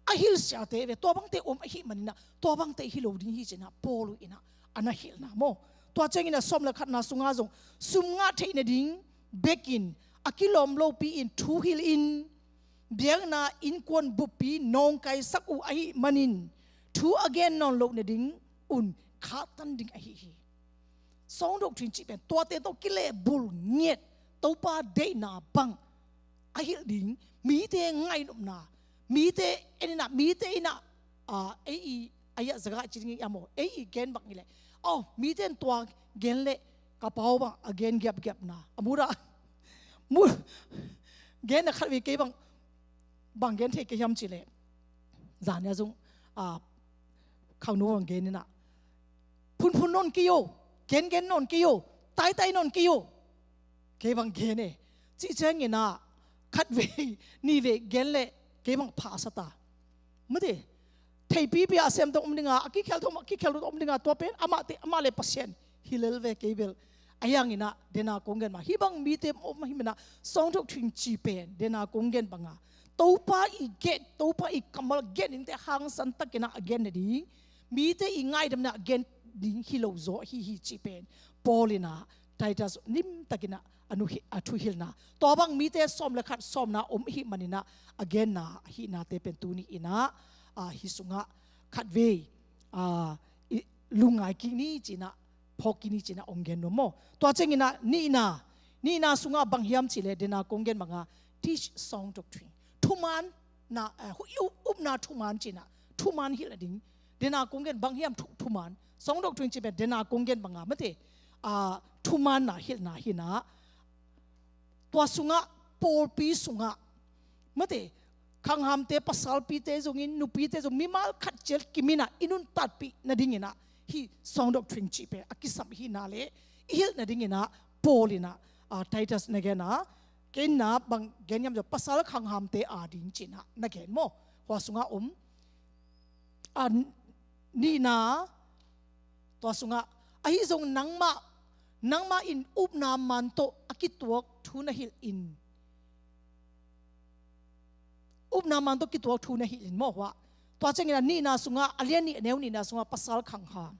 a hilh siate ve, tua bangte om ahih manin ah tua bangte hi lo ding hi ci-in ah Paul in ah a na hilhna maw. Tua ciangin ah sawm le khatna sungah zong sum ngah theih nading bekin a kilawm lopi-in thu hilhin, biakna innkuan buppi nawngkaisak uh ahih manin thu a gen nawn loh nadingun khahtan ding ahi hi. Sawng doctrine cih pen tuate tawh kilehbulh ngiat, Topa deihna bang a hilh ding, mite ngaihnopna, mite en in ah, mite in ah, ah, ei i, a, a zagah ci ding hi a maw, ei i gen bang hi leh, aw, mite in tua gen leh ka pau bang a gen giapgiapna a mu dah, mu, gen a khat vei kei bang, bang gen thei ka hiam cih leh, zan ni-a zong, ah, khangno bang gen in ah, phunphun nawn kei o, gengen nawn kei o, taitai nawn kei o, kei bang gen e, cih ciangin ah khat vei nih vei gen leh kei bang pha a sa ta. Mate, theipipi a sem tawh om ding a, a kikhel tawh, a kikhel tawh om ding a, tua pen amahte, amah le Pasian hi lel ve, kei bel. Ahi hangin ah, dena kong gen mah, hih bang mite om ahih manin ah sawng doctrine cih pen, dena kong gen bang a, Topa i gen, Topa i kammal gen dingte hangsan takin ah a gen nading, mite i ngaidamna a gen ding hi lo zaw ahi hi cih pen Paul in ah Titus nim takin ah a nu hi, a thuhilhna, tua bang mite sawm le khat sawmna om ahih manin ah a genna ahihnate pen tuni in ah, ah, hih sungah khat vei, ah, i, lungngai kik ni ci-in ah, phawk kik ni ci-in ah hong gen nuam maw. Tua ciangin ah nihna, nihna sungah bang hiam cih leh, dena kong gen bang a, teach sound doctrine. Thumaanna, eh, hu-, i up-, upna thumaan ci-in ah, thumaan hilh nading. Dena kong gen bang hiam thu-, thumaan. Sound doctrine cih pen dena kong gen bang a, mate, ah, thumaanna hilhna hi-in ah, tua sungah, pawlpi sungah, mate, khanghamte, pasalpite zongin, nupite zong, mimal khat ciat kimin ah i nuntakpih nadingin ah hih sound doctrine cih pen a kisam hi-in ah leh i hilh nadingin ah Paul in ah, ah, Titus na gen a, kei in ah bang gen hiam cih leh pasal khanghamte ading ci-in ah na gen maw. Hua sungah om, ah, nihna, tua sungah, ahi zong nangmah, nangmah in upna man tawh a kituak thu na hilh in, upna man tawh kituak thu na hilh in maw, hua. Tua ciangin ah nihna sungah, a lian nih, a neu nihna sungah pasal khangham,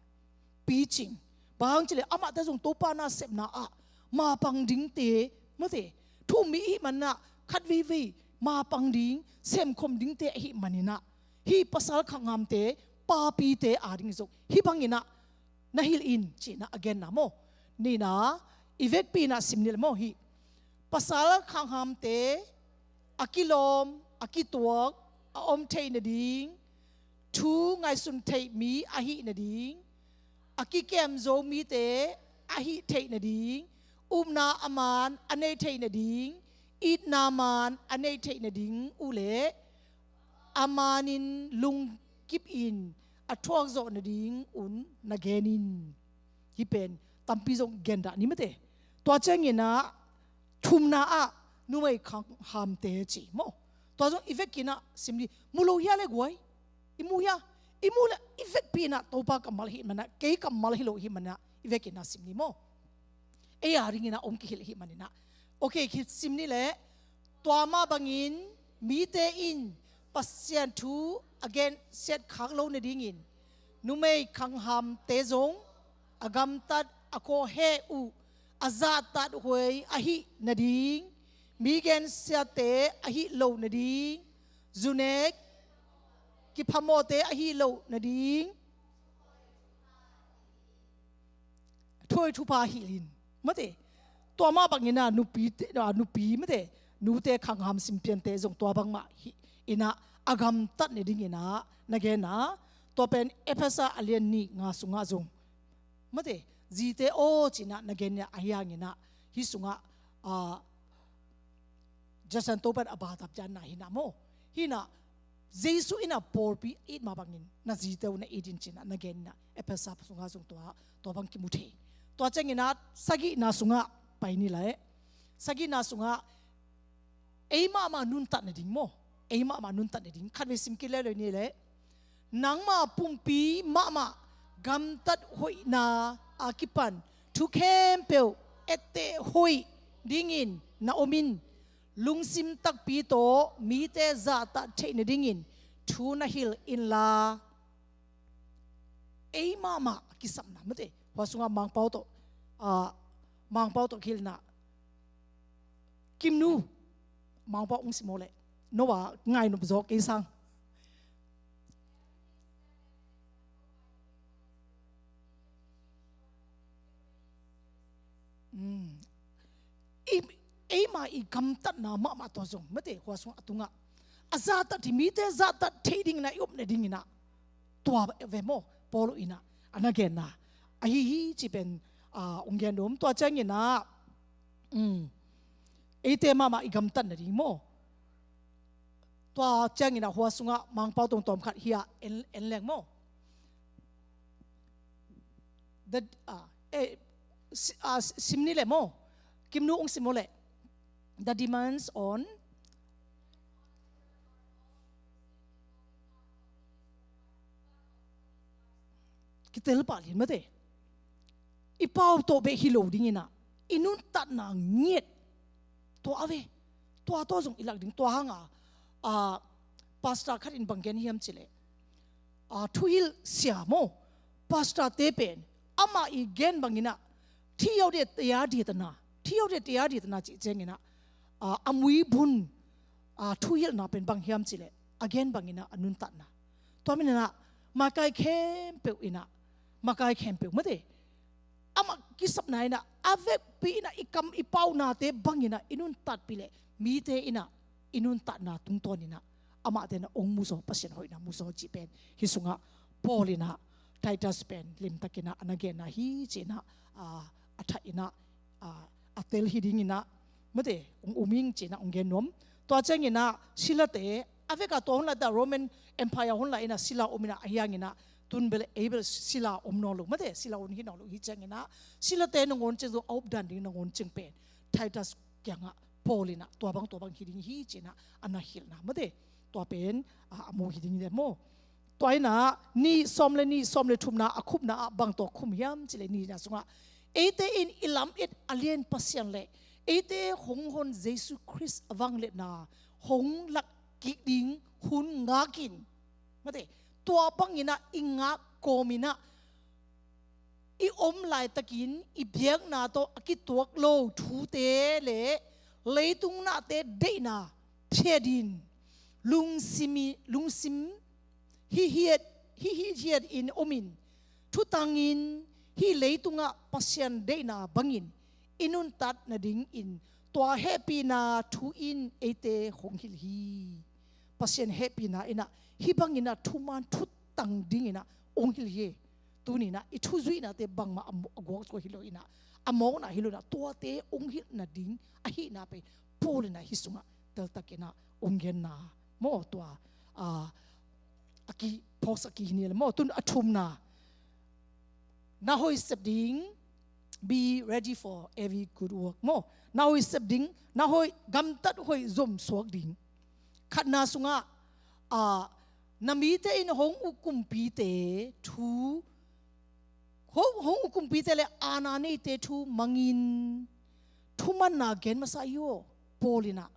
preaching. Bang hang cih leh amahte zong Topa nasepna ah mapang dingte, mate, thu-um mi ahih manin ah khat veivei mapang ding, semkhawm dingte ahih manin ah, hih pasal khanghamte, papite ading zong hih bangin ah na hilh in ci-in ah a genna maw. Nihna, i vekpi-in ah sim ni leh maw, hih pasal khanghamte a kilawm, a kituak, a om theih nading, thu ngaihsun theih mi ahih nading, a kikem zo mite ahih theih nading, upna a man a nei theih nading, itna man a nei theih nading uh leh, a manin lungkip in a thuak zawh nadingun na gen in. Hih pen tampi zong gen dah ni mate. Tua ciangin ah thumna ah numei khanghamte ci maw. Tua zong i vekin ah sim ni, mu lo hia le guai? I mu hia? I mu leh i vekpi-in ah Topa kammal ahih manin ah, kei kammal hi lo ahih manin ah, i vekin ah sim ni maw. Ei adingin ah hong kihilh ahih manin ah. Ok, kisim ni leh, tua mah bangin mite in Pasian thu a gen siatkhak lo nadingin numei khanghamte zong a gamtat, a kawhheh uh a zahtat huai ahih nading, mi gensiate ahih loh nading, zunek kiphamawhte ahih loh nading, thuhoih thupha hilh in. Mate, tua mah bangin ah nupi te, ah, nupi, mate, nute khangham simpiante zong tua bangmah hi in ah a gamtat nadingin ah na gen ah, tua pen Efesa a lian nih nga sungah zong, mate, zite aw ci in ah na gen ah, ahi hangin ah hih sungah, ah, Jasanto pan a batap cianna hi in ah maw. Hi in ah Jesu in ah pawlpi it mah bangin na zite uh na it in ci in ah na gen in ah Efesa sungah zong tua, tua bang kimu thei. Tua ciangin ah sagihna sungah pai ni leh. Sagihna sungah ei mahmah nuntat nading maw. Ei mahmah nuntat nading. Khatvei sim kik leuleu ni leh. Nangma pumpi mahmah gamtat hoihna a kipan thu khempeuh etteh hoih dingin na om in, lungsim takpi tawh mite zahtak theih nadingin thu na hilh inla. Ei mahmah a kisapna, mate, hua sungah Mangpau tawh, ah, Mangpau tawh hilhna. Kimnu, Mangpau hong sim aw leh. Noah ngai nop zaw kei sang. Mm. I, eima i gamtatna mahmah tua zong, mate, hua sung a tungah a zahtak theih, mite zahtak theih dingin ah i om nadingin ah tua ve maw, Paul in ah a na genna ahi hi cih pen, ah, hong gen dom. Tua ciangin ah, mm, eite mahmah i gamtat nading maw. Tua ciangin ah hua sungah Mangpau tawmtawm khat hi a, en, en leng maw. The, ah, eh, si-, ah, si-, sim ni leh maw. Kimnu hong sim aw leh. The demands on kitel pah lian, mate. I pau tawh beh hi lo dingin ah i nuntatna ngiat tua a ve. Tua tawh zong i lak ding. Tua hang a, ah, pastor khat in bang gen hiam cih leh, ah, thuhilh sia maw, pastor te pen amah i gen bangin ah thi yo de tia ditana, thi yo de tia ditana cih ciangin ah, ah, a muibun, ah, thuhilhna pen bang hiam cih leh a gen bangin ah a nuntatna. Tua manin ah makai khempeuh in ah, makai khempeuh, mate, amah kisapna in ah, a vekpi in ah i kam i paunate bangin ah i nuntatpih leh mite in ah i nuntatna tungtawn in ah amahte in ah hong muzaw, Pasian hoihna muzaw cih pen hih sungah Paul in ah Titus pen limtakin ah a na genna hi ci in ah, ah, a thah in ah, ah, a tel hi dingin ah, mate, hong um ing ci in ah hong gen nuam. Tua ciangin ah Silate, a vek a tua hun lai ta Roman Empire hun lai in ah Sila om in ah, ahi hangin ah tun bel ei bel Sila om nawn lo, mate, Sila hun hi nawn lo hi ciangin ah Silate nangawn ciang zong a updan ding nangawn ciang pen Titus kiangah Paul in ah tua bang tua bang hi ding hi ci in ah a na hilhna, mate, tua pen, ah, a mu hi ding hi leh maw. Tua in ah ni sawm le ni, sawm le thumna, a khumna ah bang tawh khum hiam cih leh nihna sungah eite in i lam-et a lian Pasian leh eite hong hon Jesu Khrist a vangliatna hong lak kik ding hun ngak in, mate, tua bangin ah i ngak kawmin ah i om laitakin i biakna tawh a kituak lo thute leh leitung nate deihna phiat in, lungsim i, lungsim hihiat, hihiat in om in, thutangin hih leitungah Pasian deihna bangin i nuntat nadingin tua hehpihna thu in eite hong hilh hi. Pasian hehpihna in ah hih bangin ah thuman thutang dingin ah hong hilh hi. Tuni in ah i thuzuihnate bangmah a mu-, a guak zaw hi lo in ah, a mawkna hi lo in ah, tuate hong hilh nading ahihna pen Paul in ah hih sungah teltakin ah hong genna maw, tua, ah, a ki, pause a ki hi ni leh maw. Tun a thumna, na hoih sep ding, be ready for every good work maw. Na hoih sep ding, na hoih, gamtat hoih zom suak ding. Khatna sungah, ah, na mite in hong uk kumpite thu, hong, hong uk kumpite leh aana neite thu mangin thumanna gen masa hi aw, Paul in ah.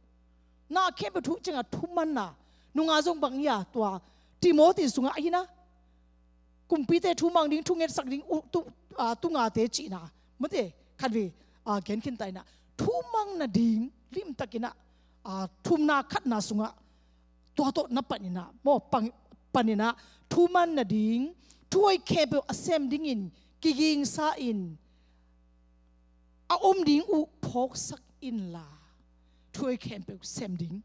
Na khempeuh thu ciangah thumanna, nungah zong bang hi a, tua Timothy sungah ahi na, kumpite thu mang ding, thu ngetsak ding, u-, tu-, a, tungate cihna, mate, khatvei, a, gen khin ta inah, thumang nading limtakinah, a, thumna khatna sungah tua tawh na paninah, maw, pang, paninah, thuman nading, thuhoih khempeuh a sem dingin kigingsa in, a om ding uh phawksak inla, thuhoih khempeuh sem ding.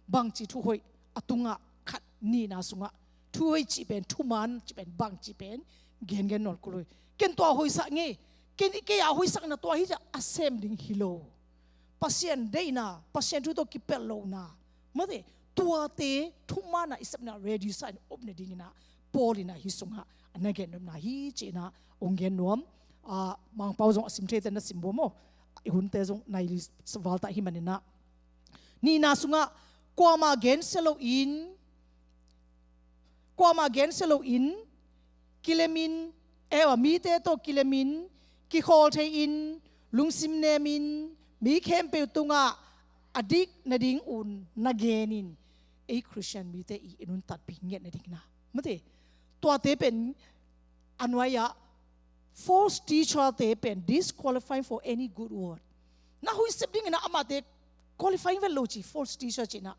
Bangci thuhoih a tungah khat nihna sungah, thuhoih cih pen, thuman cih pen, bangci pen, gengen nawn kul uh hi. Ken tua hoihsak ngei, ken i kei a hoihsakna tua hi ciah a sem ding hi lo. Pasian deihna, Pasian thu tawh kipelh lohna, mate, tuate thumanna i sepna ready sa in om nadinginah Paul inah hih sungah a na gen nuamna hi ci-inah hong gen nuam. A, Mangpau zong a sim theite na sim bua maw? I hunte zong nai li valtah hi maninah, nihna sungah kuamah gensia loin, kuamah gensia loin, kilemin, eh, mite tawh kilemin, kikhawl thei-in, lungsim nemin, mi khempeuh tungah a dik nading un na genin, ei Khristian mite i, i nuntatpih ngiat nadingna, mate, tuate pen a nuai-ah false teacher-te pen disqualifying for any good work. Na hoih sep dinginah amahte qualifying vet lo ci, false teacher cinah.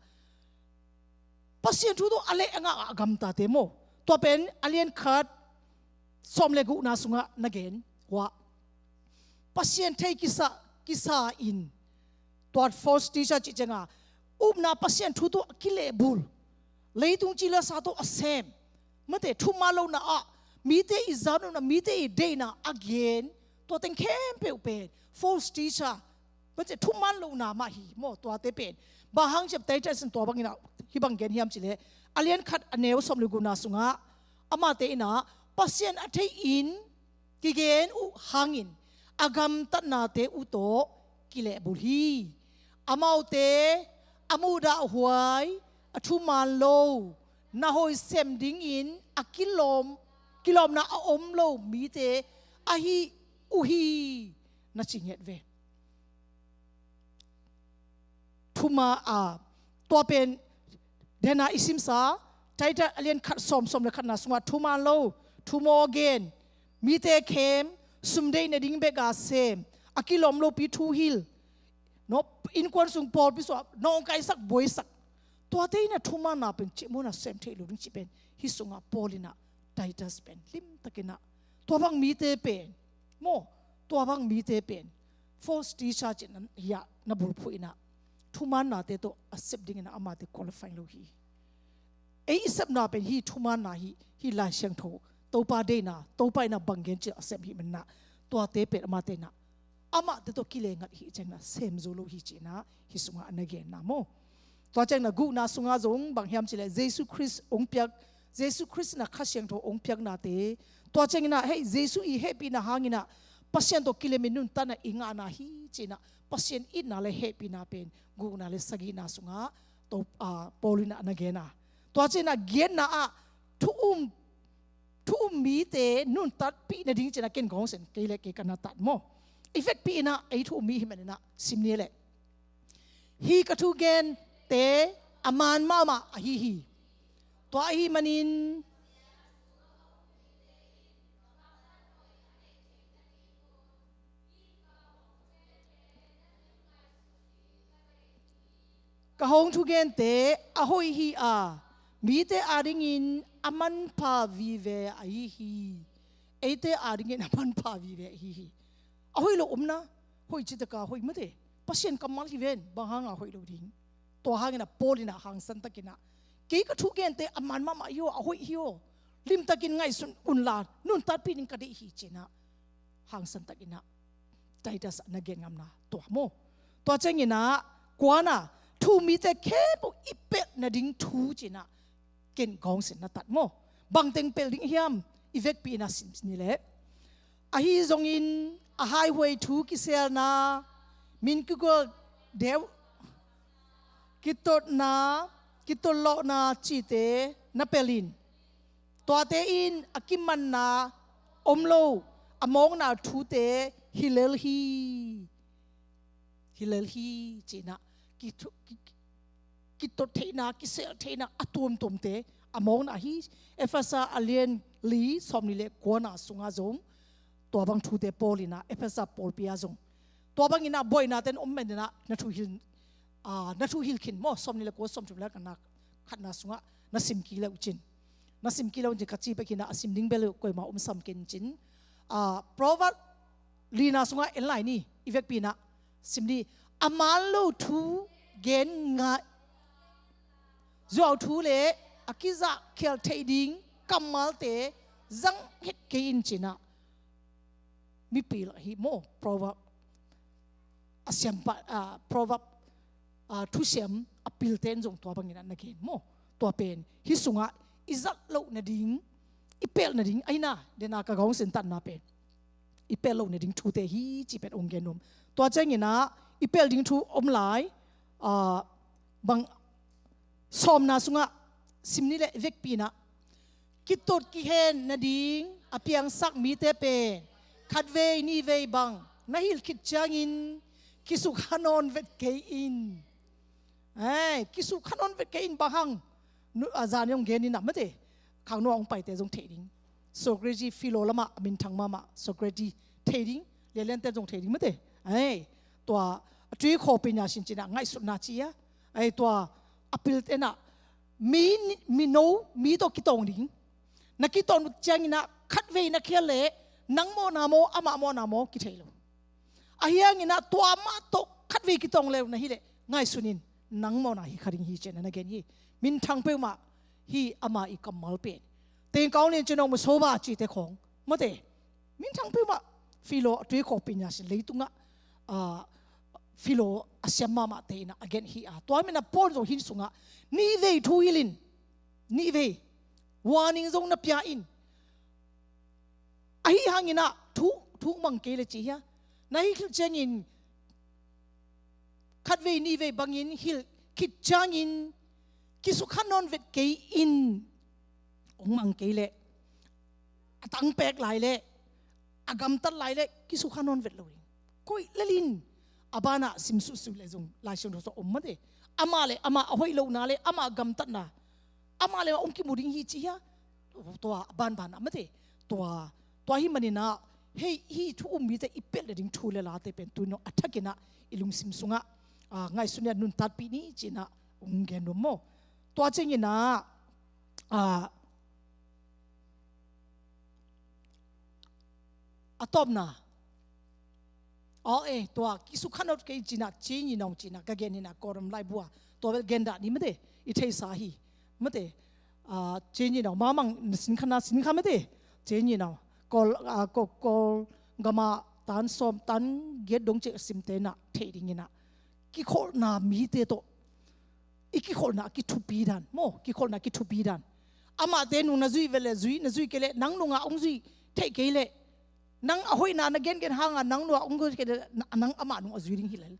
Pasian thu tawh a leh a ngah a gamtate maw? Tua pen a lian khat sawm le gukna sungah na gen uh ah, Pasian thei kisa, kisa in, tua false teacher cih cianga, upna Pasian thu tawh a kilehbul, leitung cilasa tawh a sem, mate, thuman lohna ah mite i zawnopna, mite i deihna a gen, tua teng khempeuh pen false teacher, mate, thuman lohna mah hi maw, tuate pen. Bang hang ciah Titus in tua bangin ah hih bang gen hiam cih leh, a lian khat a neu sawm le gukna sungah amate in ah Pasian a thei-in kigen uh hangin a gamtatnate uh tawh kilehbulh hi. Amaute a muhdahhuai, a thuman lo, na hoih sem dingin a kilawm, kilawmna a om lo mite ahi uh hi, na ci ngiat ve. Thuman, a, tua pen dena i simsa, Titus a lian khat sawm, sawm le khatna sungah thuman lo, thumaw gen, mite khem, sum deih nading bek a sem, a kilawm lopi thuhilh, no, innkuan sung pawlpi sungah nawngkaisak, buaisak, tuate in ah thumanna pen cihmawhna sem theih lo ding cih pen hih sungah Paul in ah Titus pen limtakin ah tua bang mite pen, maw, tua bang mite pen false teacher cih na, hiah na bulphuh in ah thumannate tawh a sep dingin ah amate qualify lo hi. Ei i sepna pen hih thumanna hi, hih Lai Siangtho, Topa deihna, Topa in ah bang gen cih a sem hi manin ah tuate pen amate in ah amate tawh kilengat hi ciangin ah sem zo lo hi ci-in ah hih sungah a na genna maw. Tua ciangin ah gukna sungah zong bang hiam cih leh Jesu Khrist hong piak, Jesu Khrist in ah Kha Siangtho hong piaknate, tua ciangin ah hei Jesu i hehpihna hangin ah Pasian tawh kilemin nuntakna i ngahna hi ci-in ah Pasian itna le hehpihna pen gukna le sagihna sungah to, a, Paul in ah a na gen a. Tua ciangin ah giatna ah thu um thu um mite nuntakpih nading ci-in ah ken gawngsen, kei le kei ka na tat maw. I vekpi in ah ei thu um mi hi manin ah sim ni leh. Hih ka thugente a man mahmah ahi hi. Tua ahih manin ka hong thugente a hoih hi a, mite adingin a manpha vive ahi hi. Eite adingin a manpha vive ahi hi. A hoih lo om na, hoih cih taka hoih mate. Pasian kammal hi ven, bang hanga hoih lo ding. Tua hangin ah Paul in ah hangsan takin ah kei ka thugente a man mahmah hi aw, a hoih hi aw. Limtakin ngaihsun unla nuntakpih ding ka deih hi ci-in ah hangsan takin ah Titus a na gen ngamna tua maw. Tua ciangin ah kuana thu um mite khempeuh i pelh nading thu ci-in ah ken gawngsen na tat maw. Bangteng pelh ding hiam, i vekpi in ah sim ni leh. Ahi zongin a haihuai thu kiselna, min kigol deuh, kitotna, kitollohna cihte na pelh in. Tuate in a kimanna om lo, a mawkna thute hi lel hi. Hi lel hi ci-in ah ki, ki, kitot theihna, kisel theihna a tuamtuamte a mawkna hi. Efesa a lian li sawmnih le kuana sungah zong Tua bang thute Paul in ah Efesa pawlpi ah zong tua bangin ah buaina ten om manin ah na thuhilh, aa, na thuhilh khin maw, sawmnih le kua, sawmthum le khatna, khatna sungah na sim kik le uh cin. Na sim kik le uh cin, ka ci bek hi in ah, a sim ding bel uh koima um sam kei in cin. Aa, Proverb lina sungah en lai ni, i vekpi in ah sim ni. A man lo thu gen ngai, zuau thu le a kizahkhial theih ding kammalte zang het kei in cin ah, mipil ahi maw, Proverb a siampa, ah, Proverb, ah, thusiam a pilte in zong tua bangin ah na gen maw. Tua pen hih sungah i zat loh nading, i pelh nading, ahi na, den a ka gaung sin tanna pen i pelh loh nading thute hi cih pen ong gen nuam. Tua ciangin ah i pelh ding thu om lai, ah, bang sawmna sungah sim ni le, vekpi in ah kitot kihen nading a piangsak mite pen khatvei nihvei bang na hilh khit ciangin kisukha nawn vet kei in. Ai, kisukha nawn vet kei in. Bang hang? Nu, a, zan ong gen in ah mate, khangno ah ong paite zong thei ding. Socrates, philo lamah a minthang mahmah Socrates thei ding, lianliante zong thei ding mate. Ai, tua a tui khawpi nia sin cin ah ngaihsutna ci a. Ai, tua a pilte in ah mi, mino, mi tawh kitawng ding. Na kitawng ciangin ah khatvei na khial leh nang mawhna maw, amah mawhna maw kithei lo. Ahi hangin ah tua mah tawh khatvei kitawng le uh na hih leh ngaihsun in, nang mawhna hi kha ding hi cin ah na gen hi. Minthang peuhmah hi ama i kammal pen. Tengkau nen cin ong mu soba cite khawng mate. Minthang peuhmah philo a tui khawpi nia sin leitungah, ah, philo a siam mahmahte in ah a gen hi a. Tua manin ah Paul zong hih sungah nihvei thu hilh in, nihvei warning zong na pia in. Ahi hangin ah thu, thu mang kei le ci hia. Na hilh khit ciangin khatvei nihvei bangin hilh khit ciangin kisukha nawn vet kei in. Ong mang kei leh, a tangpek lai leh, a gamtat lai leh kisukha nawn vet lo in. Koih lel in. A banah sim suhsuh le zong Lai Siangtho sung om mate. Amah le amah a hoih lohna le amah gamtatna, amah le amah ong kimu ding hi ci hia. Tua a banbanah mate. Tua, tua hi manin ah hei, hih thu um mite i pelh nading thu le late pen tuni a thakin ah i lungsim sungah, ah, ngaihsun in ah nuntakpih ni cin ah ong gen nuam maw. Tua ciangin ah, ah, a tawpna. Aw, eh, tua kisukha nawn vet kei cin ah, ci ni nawn cin ah ka gen hi in ah, Kawlram laibu ah. Tua bel gen dah ni mate, i theisa hi mate. Ah, ci ni nawn, mamang na sin kha na sin kha mate. Ci ni nawn. Kawl, ah, Kawl, Kawl gam ah tan sawm tan giat dong cik a simte in ah thei ding in ah, kikholhna mite tawh i kikholhna a kithupi dan maw, kikholhna a kithupi dan. Amahte nung na zuih vet leh zuih, na zuih kei leh, nang nungah ong zuih theih kei leh, nang a hoihna na gengen hangah nang nungah ong zuih kei leh, na, nang amah nung a zuih ding hi lel.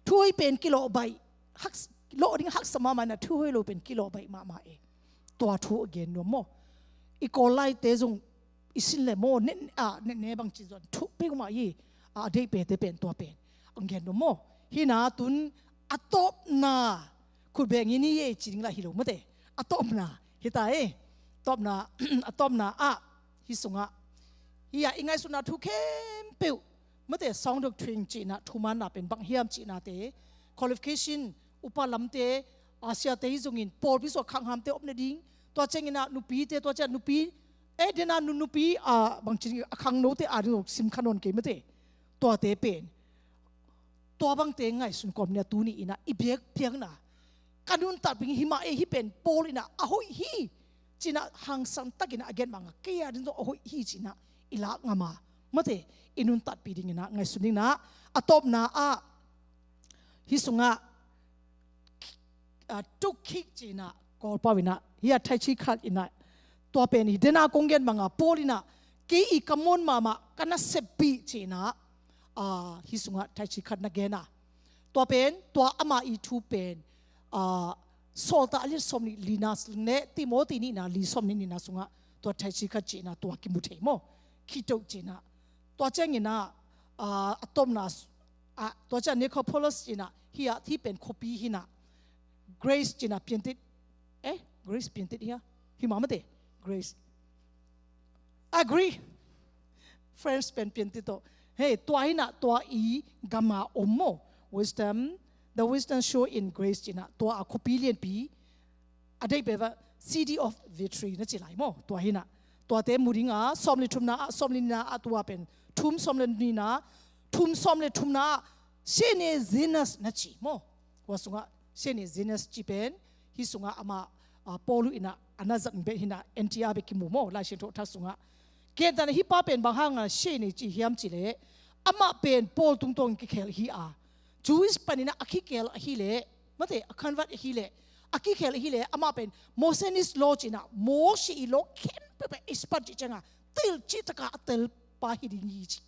Thuhoih pen kilawh baih, hak, lawh ding haksa mahmah in ah, thuhoih lo pen kilawh baih mahmah e. Tua thu a gen nuam maw. I Kawl laite zong i sin leh maw, nen, ah, nen ne bang ci zong thu peuhmah hi. Ah, a deih pete pen tua pen ong gen nuam maw. Hi in ah tun a tawpna, khut beng in hi e ci ding lah hi lo mate. A tawpna hi ta e. Tawpna, a tawpna ah hih sungah, hih ah i ngaihsutna thu khempeuh mate, sound doctrine cihna, thumaanna pen bang hiam cihnate, qualification, upa lamte, ah, siate hi zongin pawlpi sungah khanghamte om nading. Tua ciangin ah nupite, tua ciang nupi, eh, den ah nu, nupi, ah, bang ci ding, a khangnote a ding zong sim kha nawn kei mate. Tuate pen, tua bangte ngaihsun kawm ni a, tuni in ah i biakpiakna, ka nuntakpih hi mah e, hih pen Paul in ah a hoih hi ci in ah hangsan takin ah a gen mah a, kei a ding zong a hoih hi ci in ah i lak ngam a mate, i nuntakpih ding in ah ngaihsun ding in ah. A tawpna ah hih sungah, ah, tuk khik ci in ah Kawl pau in ah, hih ah thaici khat in ah, tua pen hi den a kong gen bang a, Paul in ah kei i ka muan mahmah ka naseppih ci in ah, ah, hih sungah thaici khat na gen a. Tua pen, tua ama i thu pen, ah, Sawltak a lian sawmnih lina le Timoti nihna li sawmnih nihna sungah tua thaici khat ci in ah tua kimu thei maw. Khito ci in ah. Tua ciangin ah, ah, a tawpna, ah, tua ciang Nicopolis ci in ah, hih ah hih pen khuapi hi in ah, Grace ci in ah piantit, eh, Grace piantit hia? Hi mah mate, Grace. Agree. French pen pian ti tawh. Hei, tua hi-in ah tua i gam a om maw. Wisdom, the wisdom show in Greece ci-in ah tua a khuapi lianpi a deih peuh ah City of Victory na ci lai maw. Tua hi-in ah tuate mu ding a, sawm le thumna ah, sawm le nihna ah tua pen thum sawm le nihna, thum sawm le thumna ah Shene Zenas na ci maw. Hua sungah Shene Zenas ci pen hih sungah amah, ah, Paul in ah a na zat bek hi-in ah, en ti a bek kimu maw, Lai Siangtho Thak sungah. Gentehna hih pa pen bang hanga Shene ci hiam cih leh, amah pen Paul tungtawn kikhel hi a, Jewish panin ah a kikhel ahih leh, mate, a convert ahih leh, a kikhel ahih leh, amah pen Mosaic law ci-in ah, Moses i law khempeuh pen expert cih ciangin ah, tel cih takin a tel pa hi ding hi ci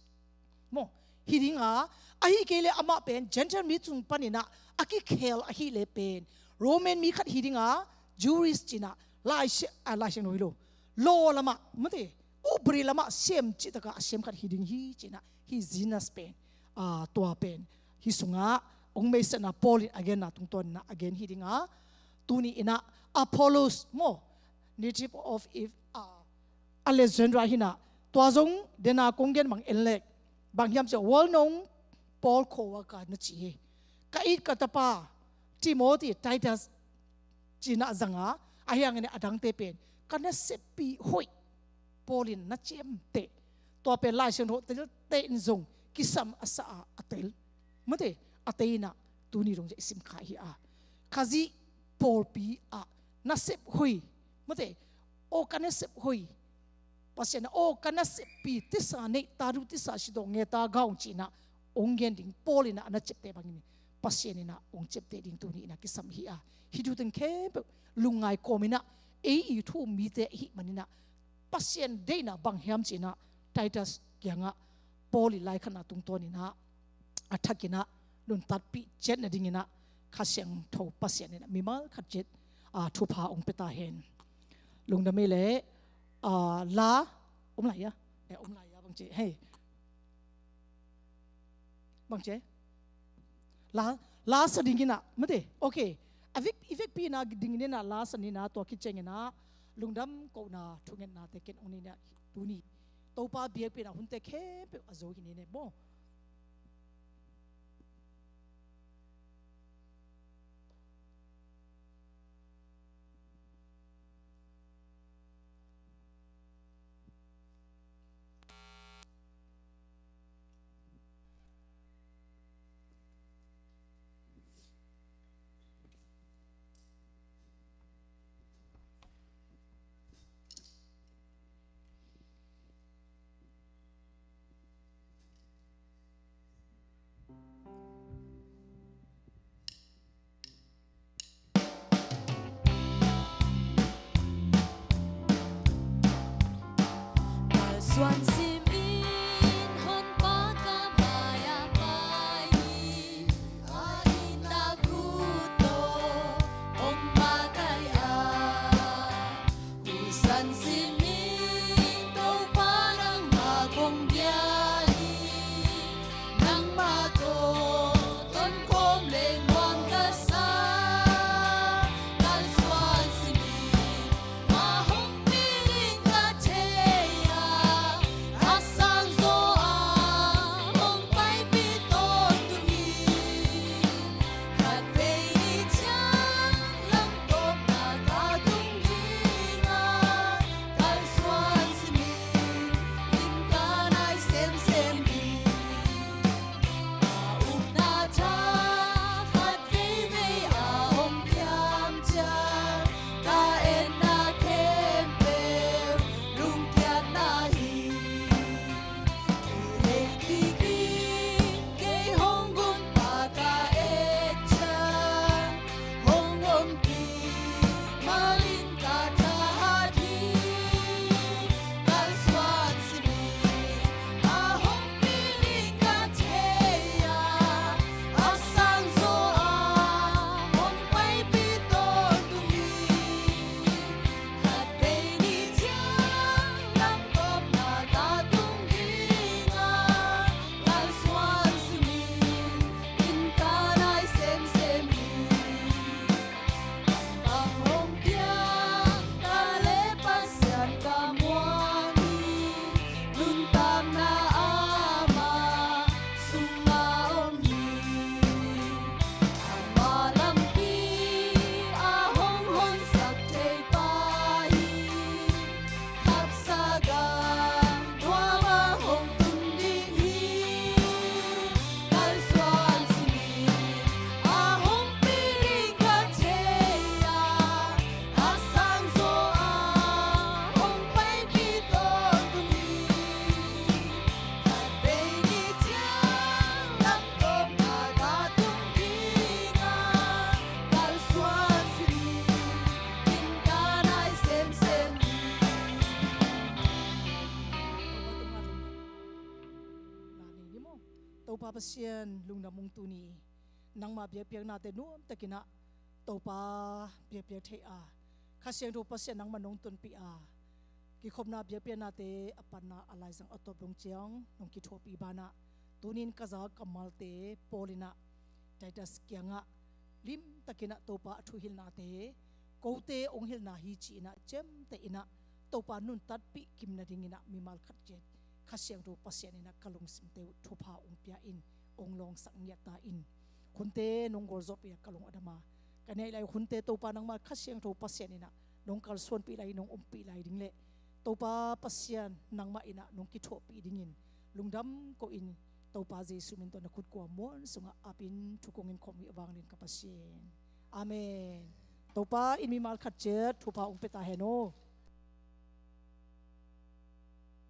maw. Hi ding a, ahih kei leh amah pen Gentile mi sung panin ah a kikhel ahih leh pen Roman mi khat hi ding a, Jewish ci-in ah, Lai Sia-, ah, Lai Siangtho hi lo, law lamah, mate, upadi lamah sem cih takin a sem khat hi ding hi ci-in ah, hih Zenas pen, ah, tua pen hih sungah hong meisahna Paul in a genna tungtawn in ah a gen hi ding a, tuni in ah Apollos maw, native of Eph-, ah, Alexandria hi-in ah, tua zong dena kong gen bang en leh, bang hiam cih leh well known Paul co-worker na ci hi. Ka it ka tapa Timothy, Titus ci-in ah zang a, ahih hangin ah a dangte pen ka naseppih hoih Paul in na ciamteh. Tua pen Lai Siangtho telte in zong kisam a sa a, a tel, mate, a tei in ah tuni dong i sim kha hi a. Khazih pawlpi ah nasep hoih, mate, aw ka nasep hoih, Pasian ah, aw ka naseppih, tisa neih ta, du tisa si dawh nge ta gaung ci-in ah hong gen ding, Paul in ah a na ciapteh bangin Pasian in ah hong ciapteh ding tuni in ah kisam hi a. Hih thu teng khempeuh lungngai kawmin ah, ei i thu um mite ahih manin ah, Pasian deihna bang hiam ci-in ah Titus kiangah Paul i laikhatna tungtawn in ah a thakin ah nuntakpih ciat nadingin ah Kha Siangtho Pasian in ah mimal khat ciat, ah, thupha hong pia ta hen. Lungdam ei leh, ah, la om lai a, eh, om lai a bang ci, hei. Bang ci. La, la sa dingin ah, mate. Okay. A vek, i vekpi-in ah dingin ah la sa ni in ah, tua khit ciangin ah lungdam kohna thungetnate ken hong nei in ah, tuni Topa biakpiakna hunte khempeuh a zo hi ni in ah maw. Kalsuan simin Honpa ka mai-ah pai hi, a itna uh tawh hong makaih a. Husan simin Topa nangmah kong bia hi, nangmah tawh tonkhawm leng nuam ka sa. Kalsuan simin mah hong pi ding ka thei a, Pasian lungdam ung tuni. Nangma biakpiaknate nuamtakinah Topa biakpiak thei a, Kha Siangtho Pasian nangma nong tunpih a, kikhopna biakpiaknate a panna a laizang a tawp dong ciang nong kithuahpih banah tunin ka za kammalte Paul inah Titus kiangah limtakinah Topa a thuhilhnate kote ong hilhna hi ci-inah ciamteh inah Topa nuntatpih kim nadinginah mimal khat ciat Kha Siangtho Pasian inah ka lungsimte uh thupha ong pia in, ong lawngsak ngiat ta in. Hunte nong gualzawhpih a ka lung a dam a, ka neih lai hunte Topa nangma Kha Siangtho Pasian inah nong kalsuanpih lai, nong ompih lai ding le Topa Pasian nangmah inah nong kithuahpih dingin lungdam ko in, Topa Jesu min tawh na khut kua muan sungah apin thukungin khom hi a vanglian ka Pasian. Amen. Topa in mimal khat ciat thupha ong pia ta hen aw.